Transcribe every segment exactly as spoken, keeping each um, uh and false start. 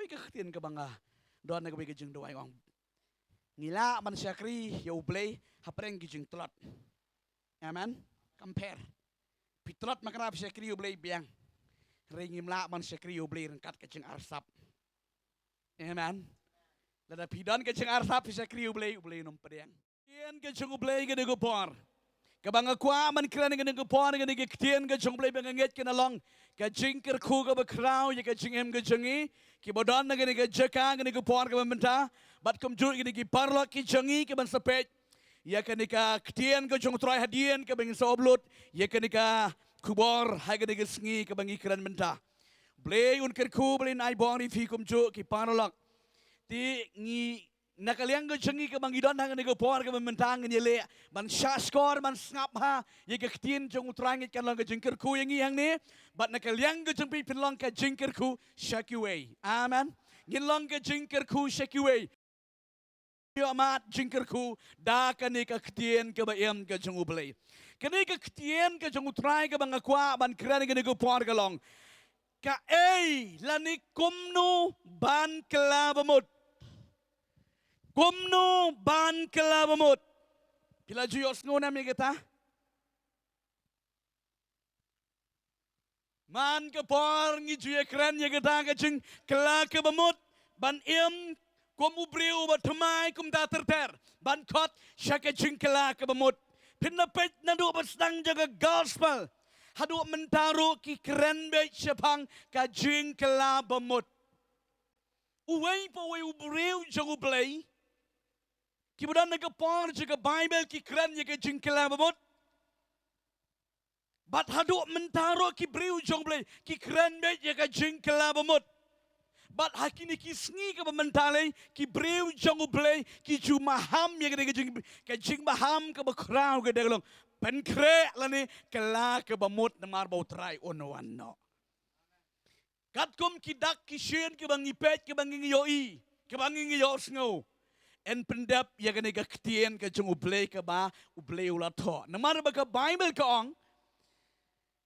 Ka ktien kaba nga don na kawei ka jingduwai ong, ngi lah ban shakri ïa U Blei hapdeng ki jingtlot. Amen. Compare. Phi tlot ma kane phi shakri U Blei biang. Hynrei ngim lah ban shakri U Blei ryngkat ka jingarsap. Amen. Lada phi don ka jingarsap phi shakri U Blei, U Blei un ym pdiang. Ktien ka jong U Blei kane ka por. Kaba nga kwah ban kren kane ka por, kane ka ktien ka jong U Blei ba nga ngeit ka na long ka jingkyrkhu kaba khraw ïa ka jingim ka jong ngi. Kiba don na kane ka jaka kane ka por kaba mynta. Bad kumjuh kine ki paralok ki jong ngi kiban sa peit ïa kane ka ktien ka jong U Trai hadien kaba ngin sa upload ïa kane ka khubor ha kane ka sngi kaba ngi kren mynta. Blei un kyrkhu, Blei un ai bor ïa phi kumjuh ki paralok. Te ngi na ka liang ka jong ngi kaba ngi don ha kane ka por kaba mynta ngin ïaleh ban shahshkor ban sngap bha ïa ka ktien jong U Trai, ngeit kan long ka jingkyrkhu ïa ngi hangne. Bad na ka liang ka jong phi phin long ka jingkyrkhu sha kiwei. Amen. Ngin long ka jingkyrkhu sha kiwei. Ïoh mad jingkyrkhu da kane ka ktien kaba im ka jong U Blei. Kane ka ktien ka jong U Trai kaba nga kwah ban kren kane ka por ka long, kaei lane kumno ban kylla ba mut. Kumno ban kylla ba mut. Phi la ju ïohsngew ne em ïa kata? Man ka por ngi ju ïakren ïa kata ka jingkylla kaba mut ban im kum u briew uba thymmai kumta ter ter ban khot sha ka jingkylla kaba mut. Phin da peit naduh ba sdang jong ka gospel haduh mynta ruh ki kren beit shaphang ka jingkylla ba mut. Uwei pa uwei u briew jong U Blei kiba don na ka por jong ka Baibl ki kren ïa ka jingkylla ba mut. Bad haduh mynta ruh ki briew jong U Blei ki kren beit ïa ka jingkylla ba mut. Bad ha kine ki sngi kaba mynta lei ki briew jong U Blei ki ju maham ïa ka, ka jing, ka jingmaham kaba khraw ka dei ka long pynkhreh lane kylla kaba mut namar ba U Trai un wan noh. Katkum ki dak ki shin kiba ngi peit, kiba ngi ïohi, kiba ngi ïohsngew, yn pyndep ïa kane ka ktien ka jong U Blei kaba U Blei u la thoh. Namar ba ka Baibl ka ong,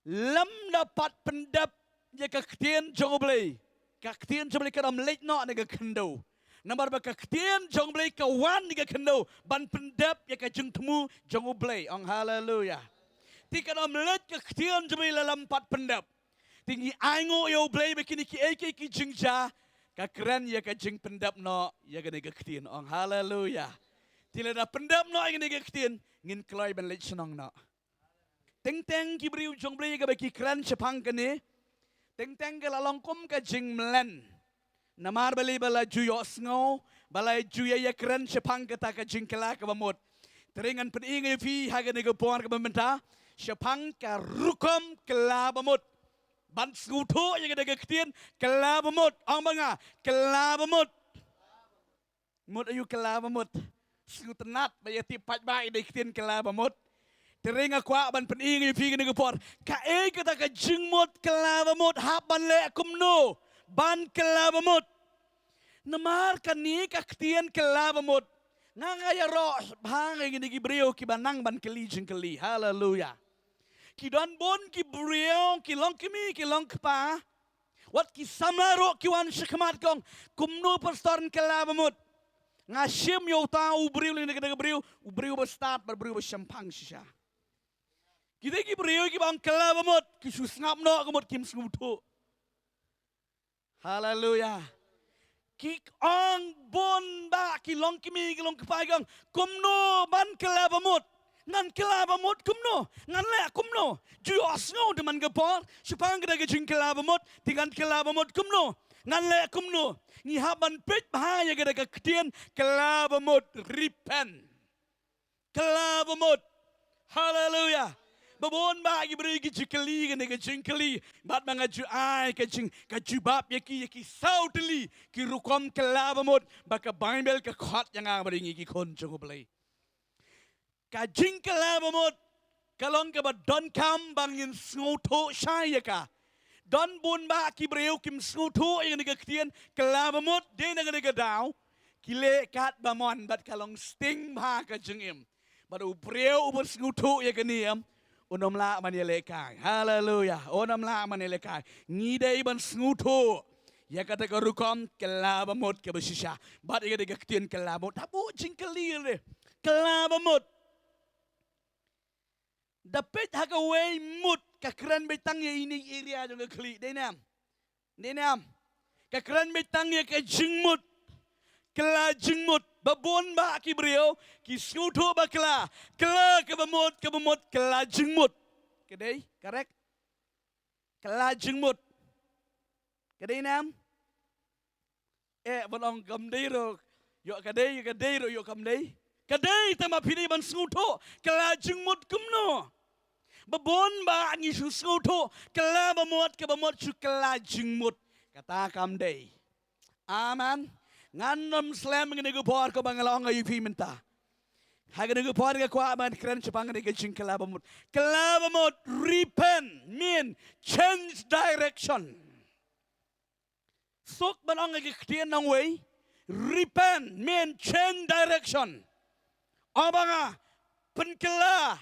lymda pat pyndep ïa ka ktien jong U Blei, ka ktien jong U Blei kan ym leit noh na ka khyndew. Namar ba ka ktien jong U Blei ka wan na ka khyndew ban pyndep ïa ka jingthmu jong U Blei. Ong haleluya. Te kan ym leit ka ktien jong U Blei lada ym pat pyndep. Te ngi ainguh ïa U Blei ba kine kiei kiei ki jingjia ka kren ïa ka jingpyndep noh ïa kane ka ktien. Ong haleluya. Te lada pyndep noh ïa kane ka ktien ngin kloi ban leit shnong noh. Teng teng ki briew jong U Blei kaba ki kren shaphang kane, teng teng ka la long kum ka jingmlien. Namar balei? Ba la ju ïohsngew, ba la ju ïa ïakren shaphang kata ka jingkylla kaba mut. Te ngan pyni ïa phi ha kane ka por kaba mynta shaphang ka rukom kylla ba mut. Ban sngewthuh ïa kane ka ktien kylla ba mut. Ong ba nga, kylla ba mut. Mut aïu kylla ba mut? Sngewtynnat ba ïa tip pat ba ïa ka ktien kylla ba mut. Te nga kwah ban pyni ïa phi kane ka por, kaei kata ka jingmut kylla ba mut, hap ban leh kumno ban kylla ba mut. Namar kane ka ktien kylla ba mut, nga nga ïaroh bha ïa kine ki briew kiba nang ban kylli jingkylli. Haleluya. Ki don bun ki briew, ki long kmie, ki long kpa, wat ki samla ruh ki wan shakhmat, ki ong, kumno pastor yn kylla ba mut? Nga shim ïa uta u briew lane kata ka briew, u briew ba stad bad u briew ba shemphang shisha. Kita ki briew kiba ong kylla ba mut ki shu sngap noh ka mut, kim sngewthuh. Haleluya. Ki ong bun ba ki long kmie, ki long kpa, ki ong, kumno ban kylla ba mut? Ngan kylla ba mut kumno? Ngan leh kumno? Ju ïohsngew te man ka por shaphang kata ka jingkylla ba mut, te ngan kylla ba mut kumno? Ngan leh kumno? Ngi hap ban peit bha ïa kata ka ktien kylla ba mut, repent. Kylla ba mut. Haleluya. Ba bun ba ki briew ki ju kylli kane ka jingkylli, bad ba nga ju ai ka jing, ka jubab ïa ki, ïa ki saw tylli ki rukom kylla ba mut ba ka Baibl ka khot ïa nga bad ïa ngi ki khun jong U Blei. Ka jingkylla ba mut ka long kaba donkam ba ngin sngewthuh shai ïa ka. Don bun ba ki briew kim sngewthuh ïa kane ka ktien kylla ba mut, dei na kane ka daw ki leh katba mon bad ka long sting bha ka jingim. Bad u briew uba sngewthuh ïa kane em, un ym lah ban ïalehkai. Haleluya. Un ym lah ban ïalehkai. Ngi dei ban sngewthuh Ïa kata ka rukom kylla bamut kaba shisha. Bad ïa kata ka ktien kylla bamut, ta buh jingkylli re. Kylla bamut. Da peit ha kawei mut, ka kren beit tang ïa ine i area jong ka khlieh, dei ne em? Dei ne em? Ka kren beit tang ïa ka jingmut. Kylla jingmut. Ba bun bah ki briew ki sngewthuh bakla. Kylla kaba mut, kaba mut, kylla jingmut. Ka dei, correct? Kylla jingmut. Ka dei ne em? Eh, ban ong kam dei ruh. Ïoh ka dei, ka dei ruh, ïoh kam dei. Ka dei, tangba phi dei ban sngewthuh. Kylla jingmut kumno? Ba bun bah ngi shu sngewthuh. Kylla bamut, kaba mut shu kylla jingmut. Kata kam dei. Amen. Ngan ym slem ha kane ka por kaba nga la ong ïa phi mynta. Ha kane ka por nga kwah ban kren shaphang kane ka jingkylla bamut. Kylla bamut, repent, mean change direction. Suk ban ong ïa ka ktien nongwei, repent, mean change direction. Ong ba nga, pynkylla.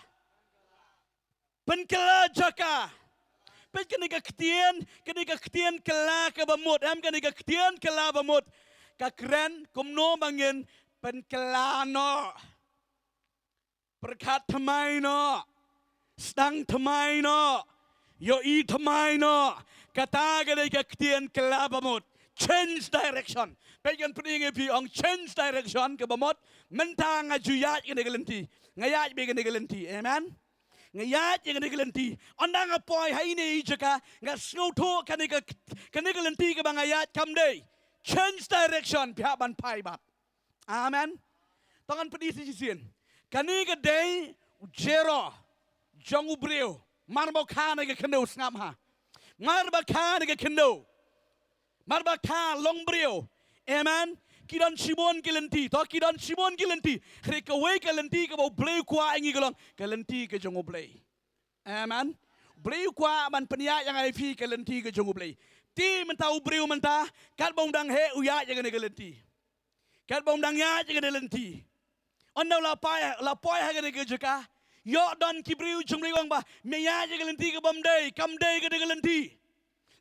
Pynkylla jaka. Peit kane ka ktien, kane ka ktien kylla kaba mut. Em kane ka ktien kylla bamut. Ka kren, kumno ba ngin pynkylla noh. Pyrkhat thymmai noh. Sdang thymmai noh. Ïohi thymmai noh. Kata ka dei ka ktien kylla bamut. Change direction. Peit ngan pyni ïa phi ong change direction kaba mut. Mynta nga ju ïaid kane ka lynti. Nga ïaid beit kane ka lynti. Amen. Nga ïaid ïa kane ka lynti. Ynda nga poi ha ine i jaka, nga sngewthuh kane ka, kane ka lynti kaba nga ïaid kam dei. Change direction, phi hap ban phai bad. Amen. To ngan pyni shisien. Kane ka dei u jero jong u briew. Mar ba kha na ka khyndew, sngap ha. Mar ba kha na ka khyndew. Mar ba kha long briew. Amen. Ki don shibun ki lynti. To ki don shibun ki lynti. Hynrei kawei ka lynti kaba U Blei u kwah ïa ngi ka long ka lynti ka jong U Blei. Amen. U Blei u kwah ban pynïaid ïa nga ïa phi ka lynti ka jong U Blei. Te mynta u briew mynta, katba u dang heh u ïaid ïa kane ka lynti. Katba u dang ïaid ïa kane ka lynti. Ynda u la poi, la poi ha kane ka jaka. Ïoh don ki briew jong U Blei u ong ba, me ïaid ïa ka lynti kabym dei, kam dei kane ka lynti.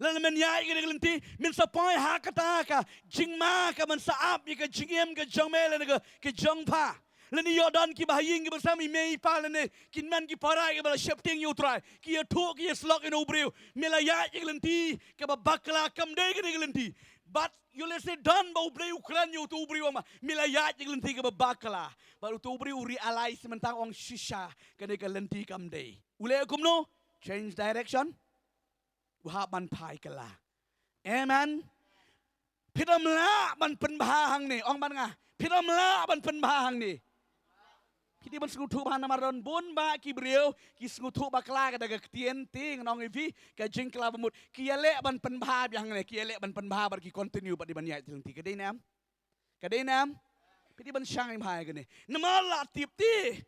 Lada men ïaid ïa kane ka lynti, men sa poi ha kata ka jingma kaban sa ap ïa ka jingim ka jong me lane ka, ka jong pha. Lane ïoh don kiba ha ïing kiba sa mih, i mei i pa lane kin man ki para kiba la sheptieng ïa U Trai. Ki ïathuh, ki ïasyllok ïa u briew. Me la ïaid ïa ka lynti kaba bakla, kam dei kane ka lynti. Bad ïoh lehse don ba U Blei u kren ïa uto u briew u ong ba, me la ïaid ïa ka lynti kaba bakla. Bad uto u briew u realize mynta, u ong shisha kane ka lynti kam dei. U leh kumno? Change direction. U hap ban phai kylla. Amen. Phi dang lah ban pynbha hangne, ong bad nga. Phi dang lah ban pynbha hangne. Phi dei ban sngewthuh bha namar don bun bah ki briew ki sngewthuh bakla kata ka ktien, te ngan ong ïa phi ka jingkylla bamut. Ki ïaleh ban pynbha biang hangne, ki ïaleh ban pynbha bad ki continue bad dei ban ïaid lynti. Ka dei ne em? Ka dei ne em? Phi dei ban shang bha ïa kane. Namar la tip te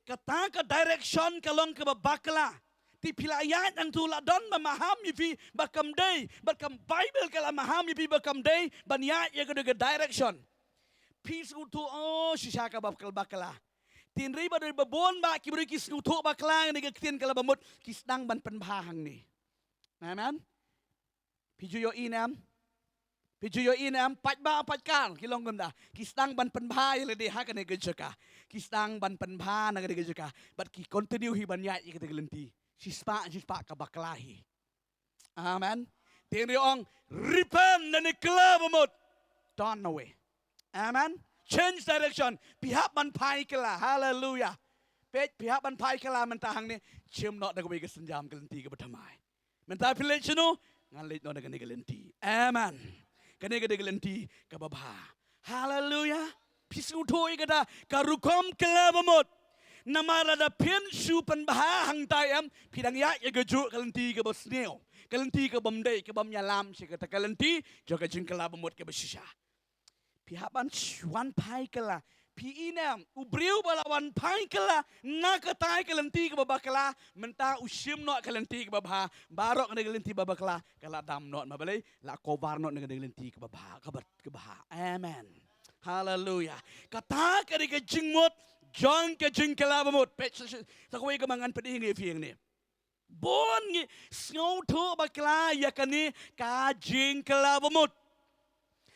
kata ka direction ka long kaba bakla. Te phi la ïaid hangto, la don ba maham ïa phi ba kam dei, bad kam Baibl ka la maham ïa phi ba kam dei ban ïaid ïa kane ka direction. Phi sngewthuh, oh, shisha kaba bakla, bakla. Te hynrei ba dei ba bun bah ki briew ki sngewthuh bakla ïa kane ka ktien kylla bamut, ki sdang ban pynbha hangne. Amen. Phi ju ïohi ne em? Phi ju ïohi ne em? Paidbah paidkar ki long kumta. Ki sdang ban pynbha ïa lade ha kane ka jaka. Ki sdang ban pynbha na kane ka jaka. Bad ki continue hi ban ïaid ïa kata ka lynti. Shispah, shispah ka bakla hi. Amen. Te ngi ong, repent, lane kylla bamut. Turn away. Amen. Change direction. Phi hap ban phai kylla. Hallelujah. Peit, phi hap ban phai kylla mynta hangne. Shim noh da kawei ka sienjam ka lynti kaba thymmai. Mynta phi leit shano? Ngan leit noh na kane ka lynti. Amen. Kane ka dei ka lynti kaba bha. Haleluya. Phi sngewthuh ïa kata ka rukom kylla bamut. Namar lada phin shu pynbha hangtai em, phi dang ïaid ïa kajuh ka lynti kaba sniew, ka lynti kabym dei, kabym ïalam sha kata ka lynti jong ka jingkylla bamut kaba shisha. Phi hap ban sh-, wan phai kylla. Phi i ne em, u briew ba la wan phai kylla na katai ka lynti kaba bakla, mynta u shim noh ka lynti kaba bha. Baroh kane ka lynti ba bakla ka la dam noh, ma balei? La cover noh na kane ka lynti kaba bha, kaba, kaba bha. Amen. Haleluya. Kata ka dei ka jingmut jong ka jingkylla bamut. Peit sa, sa, sa kawei kaba ngan pyni ïa phi hangne. Bun ngi sngewthuh bakla ïa kane ka jingkylla bamut.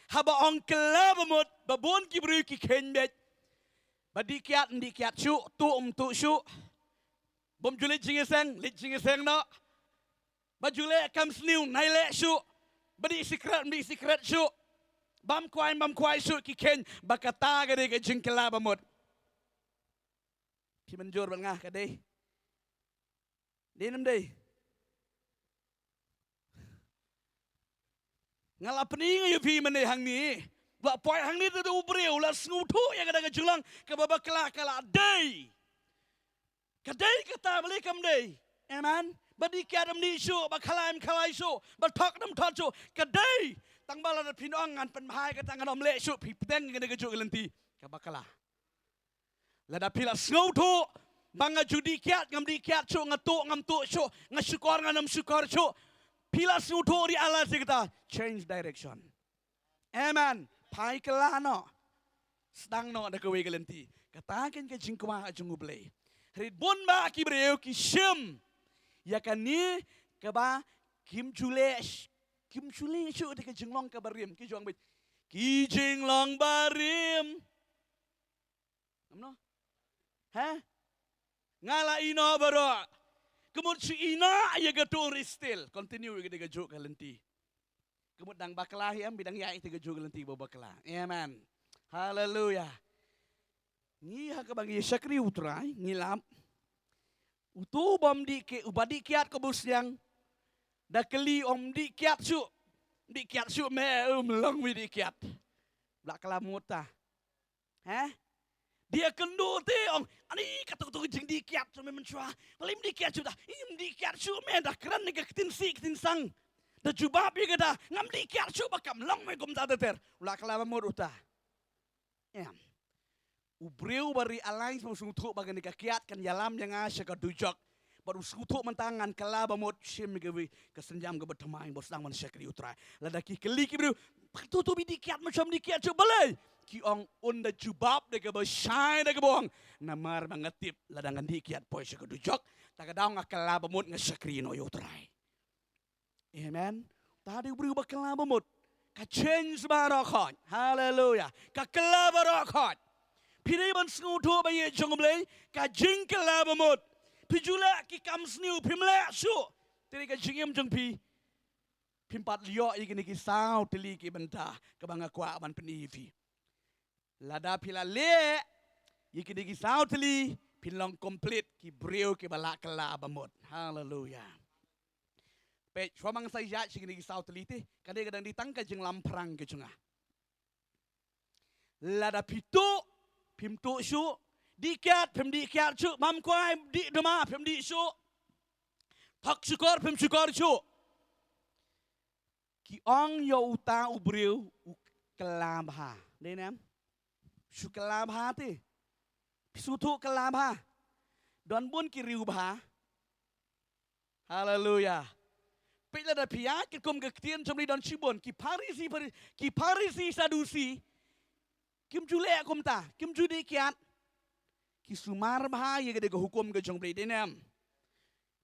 Haba ong kylla bamut, ba bun ki briew ki kheiñ beit. Ba dih kiad, ym dih kiad shuh, tuh, ym tuh shuh. Bym ju leit jingïaseng, leit jingïaseng noh. Ba ju leh kam sniew, nai leh shuh. Ba dih sikret, ym dih sikret shuh. Bam kwai, bam kwai shuh, ki kheiñ ba kata ka dei ka jingkylla bamut. Phi mynjur bad nga ka dei. Dei ne ym dei? Nga la pyni nga ïa phi mynne hangne. Ba poi hangne te u briew la sngewthuh ïa kata ka jinglong kaba bakla ka la dei. Ka dei kata balei kam dei? Amen. Ba dih kiad ym dih shuh, ba khalai ym khalai shuh, ba thok ym thok shuh. Ka dei. Tang ba lada phin ong ngan pynbha ïa kata, ngan ym leh shuh, phi pdeng ïa kane kajuh ka lynti kaba bakla. Lada phi la sngewthuh ba nga ju dih kiad, ngam dih kiad shuh, nga tuh, ngam tuh shuh, nga shukor, ngan ym shukor shuh. Phi la sngewthuh ri ala shi kata, change direction. Amen. Phai kylla noh. Sdang noh da kawei ka lynti. Kata kein ka jingkwah jong U Blei. Hynrei bun bah ki briew ki shim ïa kane kaba kim ju leh sh-, kim ju leh shuh da ka jinglong kaba rim. Ki ju ong beit, ki jinglong barim. Ngam noh? Ha? Nga la ïeh noh baroh. Ka mut shu ïeh noh ïa kato ri still. Continue ïa kata kajuh ka lynti. Ka mut dang bakla hi em, ba dang ïaid ïa kata kajuh ka lynti ba bakla. Amen. Haleluya. Ngi ha kaba ngi shakri U Trai, ngi lap. Uto u bym dih ki-, uba dih kiad ka bus ïang. Da kylli ym dih kiad shuh. Dih kiad shuh me, um long mi dih kiad. Ba la kylla bamut ta. He? Dei ïakynduh te ong, ani kato kato ka jingdih kiad shuh me mynshuwa. Balei ym dih kiad shuh ta? Ym dih kiad shuh me, da kren ïa ka ktien sih ktien sang. Da jubab ïa kata, ngam dih kiad shuh ba kam long me kumta ter ter. U la kylla bamut uta. Em. U briew ba realize ba u sngewthuh ba kane ka kiad kan ïalam ïa nga sha ka dujok. Bad u sngewthuh mynta ngan kylla bamut, shim ïa kawei ka synjam kaba thymmai ba u sdang ban shakri U Trai. Lada ki kylli ki briew, kato kato me dih kiad, mynshuwa ym dih kiad shuh, balei? Ki ong un da jubab da kaba shai da kaba ong, namar ba nga tip lada ngan dih kiad poi sha ka dujok, ta ka daw nga kylla bamut, nga shakri noh ïa U Trai. Amen. Ta dei u briew ba kylla bamut. Ka change baroh khoit. Haleluya. Ka kylla baroh khoit. Phi dei ban sngewthuh ba ïeit jong U Blei, ka jingkylla bamut. Phi ju leh ki kam sniew, phim leh shuh. Te dei ka jingim jong phi. Phim pat ïoh ïa kine ki saw tylli ki bynta kaba nga kwah ban pyni ïa phi. Lada phi la leh ïa kine ki saw tylli, phin long complete ki briew kiba la kylla bamut. Haleluya. Peit, shuwa ma nga sa ïaid sha kine ki saw tylli te, kane ka dang dei tang ka jinglamphrang ka jong nga. Lada phi tuh, phim tuh shuh, dih kiad, phim dih kiad shuh, bam kwai, dih duma, phim dih shuh. Thok shukor, phim shukor shuh. Ki ong ïa uta u briew u kylla bha. Dei ne em? Shu kylla bha te. Phi sngewthuh kylla bha? Don bun ki riewbha. Haleluya. Peit lada phi ïaid katkum ka ktien jong U Blei don shibun ki Pharisi, Phari-, ki Pharisi Sadusi. Kim ju leh kumta, kim ju dih kiad. Ki sumar bha ïa ka dei ka hukum ka jong U Blei, dei ne em?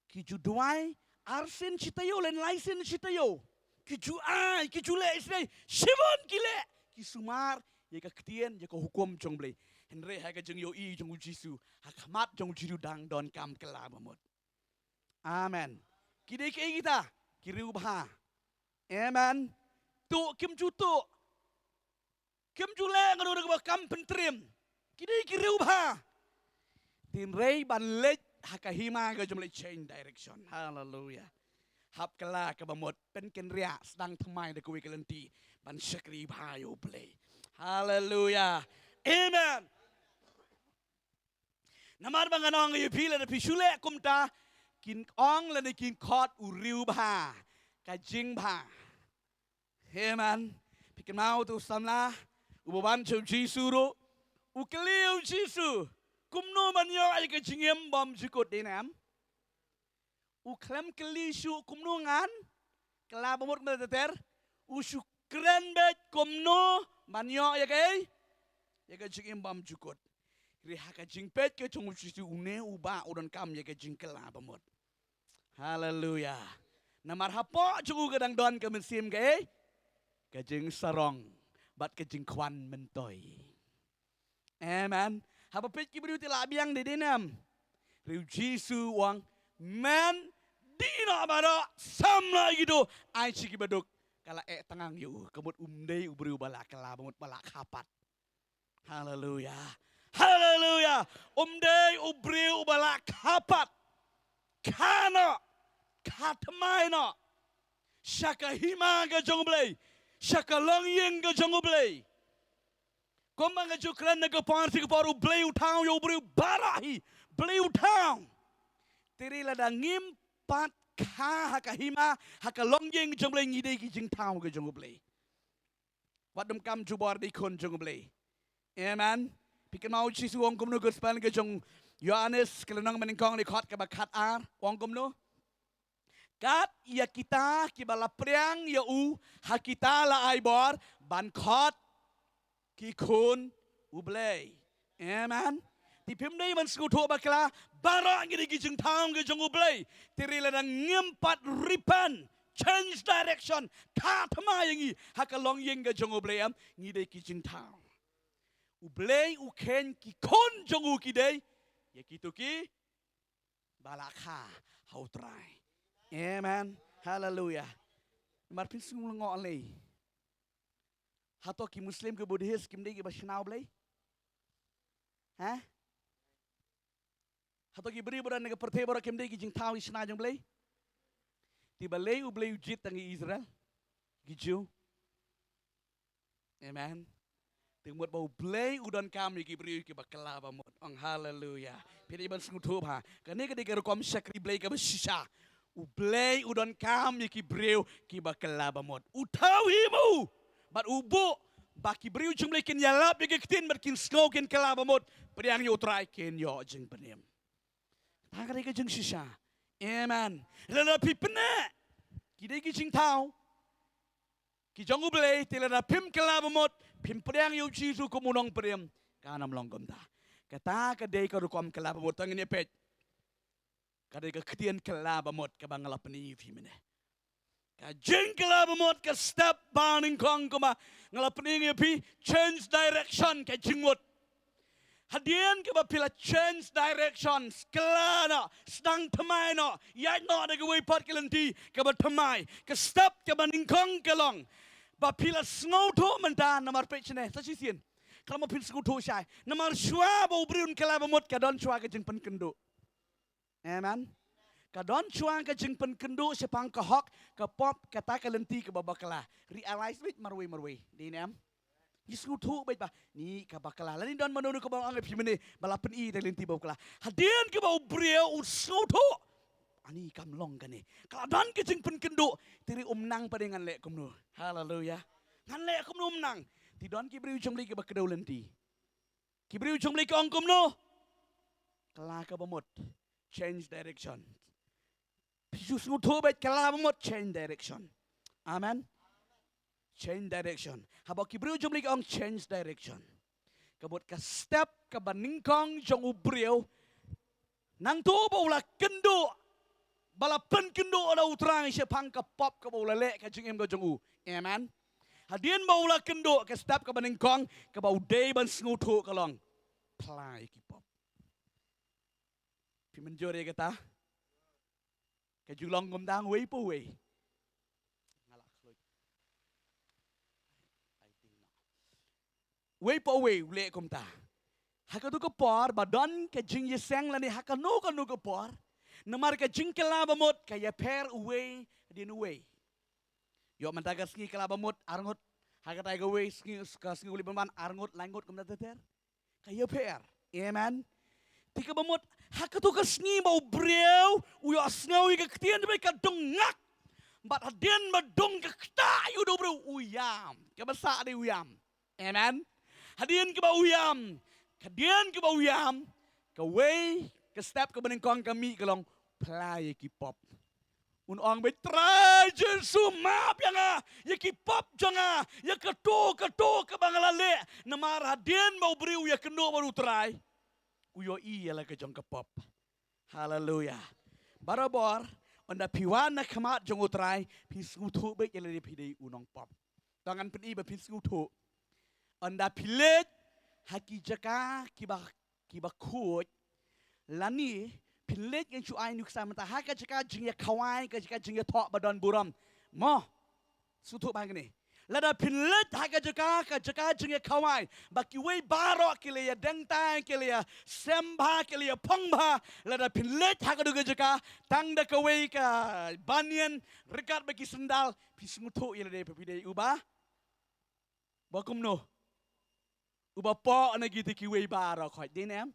Ki ju duwai arsien shi taïew lane laisien shi taïew. Ki ju ai, ki ju leh isynei, shibun ki leh. Ki sumar ïa ka ktien, ïa ka hukum jong U Blei. Hynrei ha ka jingïohi jong U Jisu, ha khmat jong U Jisu dang donkam kylla bamut. Amen. Ki dei kiei kita? Ki riewbha. Amen. Tuh kim ju tuh. Kim ju leh kano kano kaba kam pyntriem. Ki dei ki riewbha. Hynrei ban leit ha ka hima ka jong U Blei, change direction. Haleluya. Hap kylla kaba mut, pynkynriah, sdang thymmai da kawei ka lynti ban shakri bha ïa U Blei. Haleluya. Amen. Namar ba ngan ong ïa phi, lada phi shu leh kumta, kin ong lane kin khot u riewbha ka jingbha. Amen. Phi kynmaw uto u samla uba wan sha U Jisu ruh, u kylli U Jisu, kumno ban ïoh ïa ka jingim bymjukut, dei ne em? U khlem kylli shuh kumno ngan kylla bamut kumta ter ter, u shu kren beit kumno ban ïoh ïa ka, ïa ka jingim bymjukut. Hynrei ha ka jingpeit ka jong U Jisu, une u bah u donkam ïa ka jingkylla bamut. Haleluya. Namar hapoh jong u ka dang don ka mynsiem ka ei, ka jingsarong bad ka jingkwah myntoi. Amen. Haba peit ki briew te la biang dei dei ne em? Hynrei u Jisu u ong, men, die noh baroh, samla ïa kito, ai sha ki baduk. Ka la eh tang ïa u, ka mut um dei u briew ba la kylla ba mut, ba la kha pat. Haleluya. Haleluya. Um dei u briew ba la kha pat. Kha noh, kha thymmai noh sha ka hima ka jong U Blei, sha ka longïing ka jong U Blei. Kumba nga ju kren na ka por sha ka por, U Blei u thaw ïa u briew baroh hi. Blei u thaw. Te hynrei lada ngim pat kha ha ka hima, ha ka longïing jong U Blei, ngi dei ki jingthaw ka jong U Blei. Wat dum kam jubor dei khun jong U Blei. Amen. Phi kynmaw u Jisu u ong kumno, Gospel ka jong u Ïoannis ka lynnong ba nyngkong, dkhot kaba khatar, u ong kumno? Kat ïa kita kiba la pdiang ïa u, ha kita la ai bor ban khot ki khun U Blei. Amen. Te phim dei ban sngewthuh bakla, baroh ngi dei ki jingthaw ka jong U Blei. Te hynrei lada ngim pat repent, change direction, kha thymmai ïa ngi ha ka longïing ka jong U Blei, em, ngi dei ki jingthaw. U Blei u kheiñ ki khun jong u ki dei ïa kito kiba la kha ha U Trai. Amen. Haleluya. Namar phin sngew lyngngoh lei. Hato ki Muslim, ki Buddhist kim dei kiba shna U Blei? Ha? Hato ki briew ba don ha ka pyrthei baroh kim dei ki jingthaw, ki shna jong U Blei? Te balei U Blei u jied tang ïa Israel, ki Jiw? Amen. Te mut ba U Blei u donkam ïa ki briew kiba kylla ba mut. Ong haleluya. Phi dei ban sngewthuh bha. Kane ka dei ka rukom shakri Blei kaba shisha. U Blei u donkam ïa ki briew kiba kylla ba mut. U thaw hi mo. Bad u buh ba ki briew jong U Blei kin ïalap ïa ki ktien bad kin sngew, kin kylla ba mut. Pdiang ïa U Trai, kin ïoh jingpynim. Kata ka dei ka jingshisha. Amen. Lada phi pyneh ki dei ki jingthaw ki jong U Blei, te lada phim kylla ba mut, phim pdiang ïa u Jisu kum u nongpynim, kan ym long kumta. Kata ka dei ka rukom kylla ba mut. Tang ngin ïa peit. Ka dei ka ktien kylla ba mut kaba nga la pyni ïa phi mynne. Ka jingkylla ba mut, ka step ba nyngkong kumba nga la pyni ïa phi, change direction, ka jingmut. Hadien kaba phi la change direction, kylla noh, sdang thymmai noh, ïaid noh da kawei pat ka lynti kaba thymmai, ka step kaba nyngkong ka long ba phi la sngewthuh mynta. Namar peit shane, sa shisien, khlem phin sngewthuh shai. Namar shuwa ba u briew un kylla ba mut, ka don shuwa ka jingpynkynduh. Amen. Ka don shuwa ka jingpynkynduh shaphang ka hok, ka pop, kata ka lynti kaba bakla. Realize beit marwei marwei. Dei ne em? Ngi sngewthuh beit ba, ni ka bakla. Lane don mano mano kaba ong ïa phi mynne ba la pyni da ka lynti ba bakla. Hadien kaba u briew u sngewthuh, ani kam long kane, ka la don ka jingpynkynduh, te hynrei um nang pat de, ngan leh kumno. Haleluya. Ngan leh kumno, um nang. Te don ki briew jong U Blei kiba kdew lynti. Ki briew jong U Blei ki ong kumno? Kylla kaba mut. Change direction. Phi shu sngewthuh beit, kylla ba mut, change direction. Amen. Change direction. Haba ki briew jong U Blei ki ong change direction, ka mut ka step kaba nyngkong jong u briew, nangta ba u la kynduh, ba la pynkynduh da U Trai shaphang ka pop kaba u la leh, ka jingim ka jong u. Amen. Hadien ba u la kynduh, ka step kaba nyngkong kaba u dei ban sngewthuh ka long, phla ïa ki pop. Phi mynjur ïa kata? Ka ju long kumta, uwei pa uwei. Nga la khluit. Uwei pa uwei u leh kumta. Ha kato ka por ba don ka jingïaseng lane ha kano kano ka por, namar ka jingkylla ba mut ka ïapher uwei hadien uwei. Ïoh mynta ka sngi kylla ba mut arngut, ha katai kawei sngi, ka sngi u leit ban wan, arngut, laingut, kumta ter ter. Ka ïapher. Amen. Te kaba mut, ha kato ka sngi ba u briew u ïohsngew ïa ka ktien, te ba ka dung ngak. Bad hadien ba dung ka ktah ïa u da u briew, u ïam. Kaba sah dei u ïam. Amen. Hadien kaba u ïam, hadien kaba u ïam, kawei ka step kaba nyngkong ka mih ka long, phla ïa ki pop. Un ong beit, Trai Jisu, map ïa nga ïa ki pop jong nga, ïa kato kato kaba nga la leh. Namar hadien ba u briew u ïakynduh bad u Trai, u ïohi ïa la ka jong ka pop. Haleluya. Barabor Ynda phi wan na khmat jong U Trai, phi sngewthuh beit ïa lade phi dei u nongpop. To ngan pyni ba phi sngewthuh. Ynda phi leit ha ki jaka kiba, kiba khuid, lane phi leit, ngan shu ai nuksa mynta, ha ka jaka jingïakhawai, ka jaka jingïathoh ba don burom. Mo, sngewthuh ba hangne. Lada phi leit ha ka jaka, ka jaka jingïakhawai, ba kiwei baroh ki la ïadeng tai, ki la ïasem bha, ki la ïaphong bha. Lada phi leit ha kato ka jaka tang da kawei ka banian ryngkat bad ki sandal, phi sngewthuh ïa lade ba phi dei uba, ba kumno, uba pop na kita kiwei baroh khoit, dei ne em?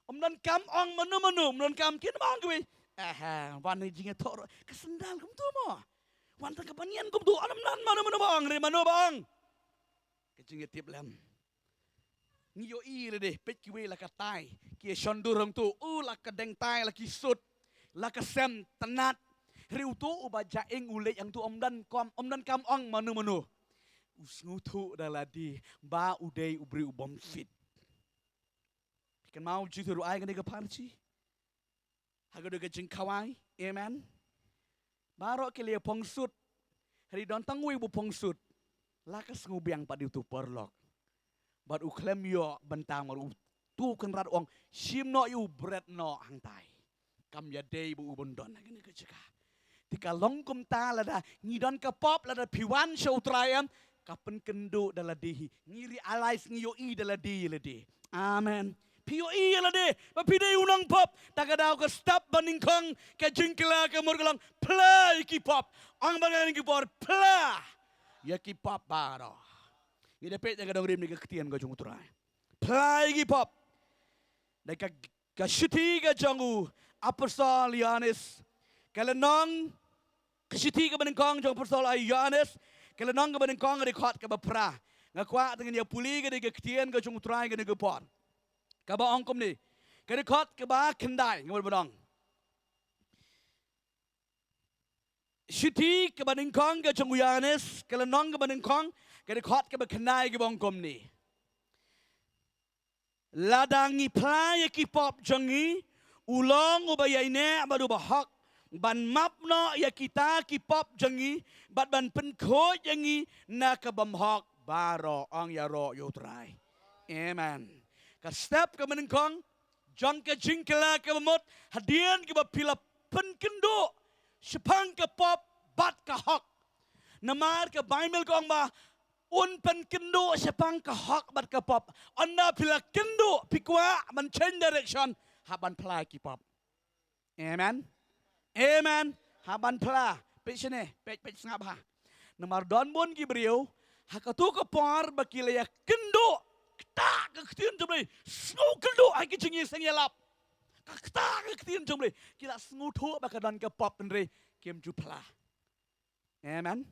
Ym donkam ong mano mano, ym donkam kin ba ong kiwei, "Aha, wan na jingïathoh ruh ka sandal kumto mo, wan tang ka banian kumto." Ym don mano mano ba ong, re mano ba ong. Ka jingïatiplem. Ngi ïohi lade, peit kiwei la ka tai, ki ïashon dur hangto, u la ka deng tai, la ki sut, la ka sem tnat. Hynrei uto uba jaing u leit hangto ym donkam, ym donkam ong mano mano. U sngewthuh da lade ba u dei u briew u bym fit. Phi kynmaw u Jisu ruh ai kane ka pharshi ha kato ka jingkhawai. Amen. Baroh ki la ïaphong sut. Hynrei don tang uwei uba phong sut. La ka sngewbiang pat ïa uto u paralok. Bad u khlem ïoh bynta mar, uto u kynrad u ong, "Shim noh ïa u, bret noh hangtai." Kam ïadei ba u ban don ha kane ka jaka. Te ka long kumta, lada ngi don ka pop, lada phi wan sha U Trai, em, ka pynkynduh da lade hi. Ngi realize, ngi ïohi da lade ïa lade. Amen. Phi ïohi ïa lade ba phi dei u nongpop. Ta ka daw ka step ba nyngkong ka jingkylla ka mut ka long, phla ïa ki pop. Ong bad nga ha kane ka por, phla ïa ki pop baroh. Ngi da peit na ka dong rim ne ka ktien ka jong U Trai. Phla ïa ki pop. Da ka, ka shithi ka jong u Apostol Ïoannis, ka lynnong, ka shithi kaba nyngkong jong u Apostol Ïoannis, ka lynnong kaba nyngkong, ka dkhot kaba phra. Nga kwah tang ngin ïa pule ka dei ka ktien ka jong U Trai kane ka por. Kaba ong kumne. Ka dkhot kaba khyndai, nga mut ban ong. Shithi kaba nyngkong ka jong u Ïoannis, ka lynnong kaba nyngkong, ka dkhot kaba khyndai, kaba ong kumne. Lada ngi phla ïa ki pop jong ngi, u long uba ïaineh bad uba hok, ban map noh ïa kita ki pop jong ngi, bad ban pynkhuid ïa ngi na ka bymhok baroh. Ong ïaroh ïa U Trai. Amen. Ka step kaba nyngkong jong ka jingkylla kaba mut, hadien kaba phi la pynkynduh shaphang ka pop bad ka hok. Namar ka Baibl ka ong ba un pynkynduh shaphang ka hok bad ka pop. Ynda phi la kynduh, phi kwah ban change direction, hap ban phla ïa ki pop. Amen. Amen. Hap ban phla. Peit shane, peit, peit sngap ha. Namar don bun ki briew ha kato ka por ba ki la ïa kynduh, ktah ka ktien jong U Blei, sngewkynduh ha ki jingïaseng ïalap. Ka ktah ka ktien jong U Blei, ki la sngewthuh ba ka don ka pop, hynrei kim ju phla. Amen.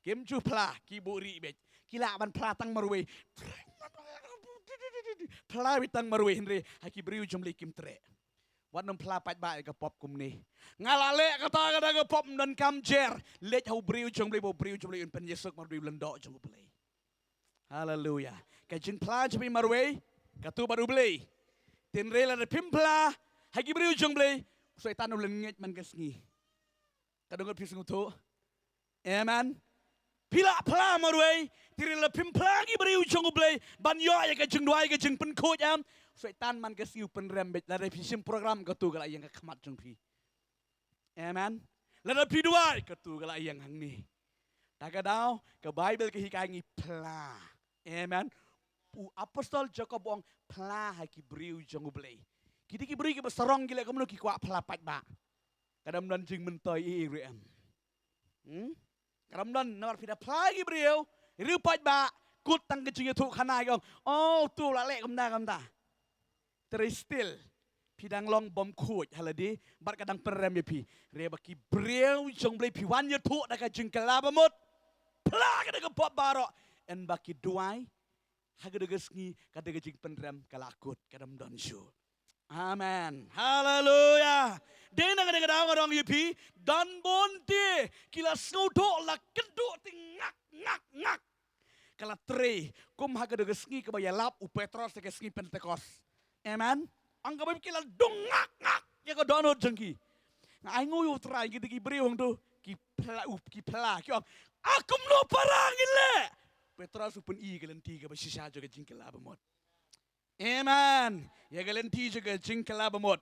Kim ju phla, ki buhrieh beit. Ki lah ban phla tang marwei. Phla beit tang marwei, hynrei ha ki briew jong U Blei kim treh. Wat nym phla paidbah ïa ka pop kumne. Nga la leh kata, kata ka pop, ym donkam jer. Leit ha u briew jong U Blei, ba u briew jong U Blei un pynïasuk marwei, u lyngdoh jong U Blei. Haleluya. Ka jingphla jong phi marwei, kato bad U Blei. Hynrei lada phim phla ha ki briew jong U Blei, u Soitan u lyngngeit man ka sngi. Ka dang ngut phi sngewthuh. Amen. Phi la phla marwei, hynrei lada phim phla ki briew jong U Blei ban ïoh ïa ka jingduwai, ka jingpynkhuid, em, u Soitan man ka sngi u pynrem beit. Lada phi shim program, kato ka la ïeng ha khmat jong phi. Amen. Lada phi duwai, kato ka la ïeng hangne. Ta ka daw ka Baibl ka hikai ngi phla. Amen. U Apostol Jakob u ong, phla ha ki briew jong U Blei. Kita ki briew kiba sarong ki leh kumno? Ki kwah phla paidbah. Ka dang ym don jingmyntoi ei ei ruh, em. Hmm? Ka dang ym don. Namar phi da phla ïa ki briew, riew paidbah, kut tang ka jingïathuhkhana, ki ong, "Oh, uto u la leh kumta kumta." Hynrei still phi dang long bymkhuid ha lade, bad ka dang pynrem ïa phi. Hynrei ba ki briew jong U Blei, phi wan ïathuh da ka jingkylla ba mut, phla kata ka pop baroh, yn ba ki duwai, ha kata ka sngi kata ka jingpynrem ka la kut, ka dang ym don shuh. Amen. Haleluya. Dei na kata ka daw nga ong ïa phi, don bun te ki la sngewthuh, la kynduh te ngak ngak ngak. Ka la trei kum ha kata ka sngi kaba ïalap u Petros ha ka sngi Pentekost. Amen. Ong ka Baibl ki la dung ngak ngak ïa ka dohnud jong ki. Nga ai nguh ïa u Trai, ki dei ki briew hangto ki phla, u, ki phla, ki ong, a kumno para ngin leh? Petros u pyni ka lynti kaba shisha jong ka jingkylla bamut. Amen. Ïa ka lynti jong ka jingkylla bamut.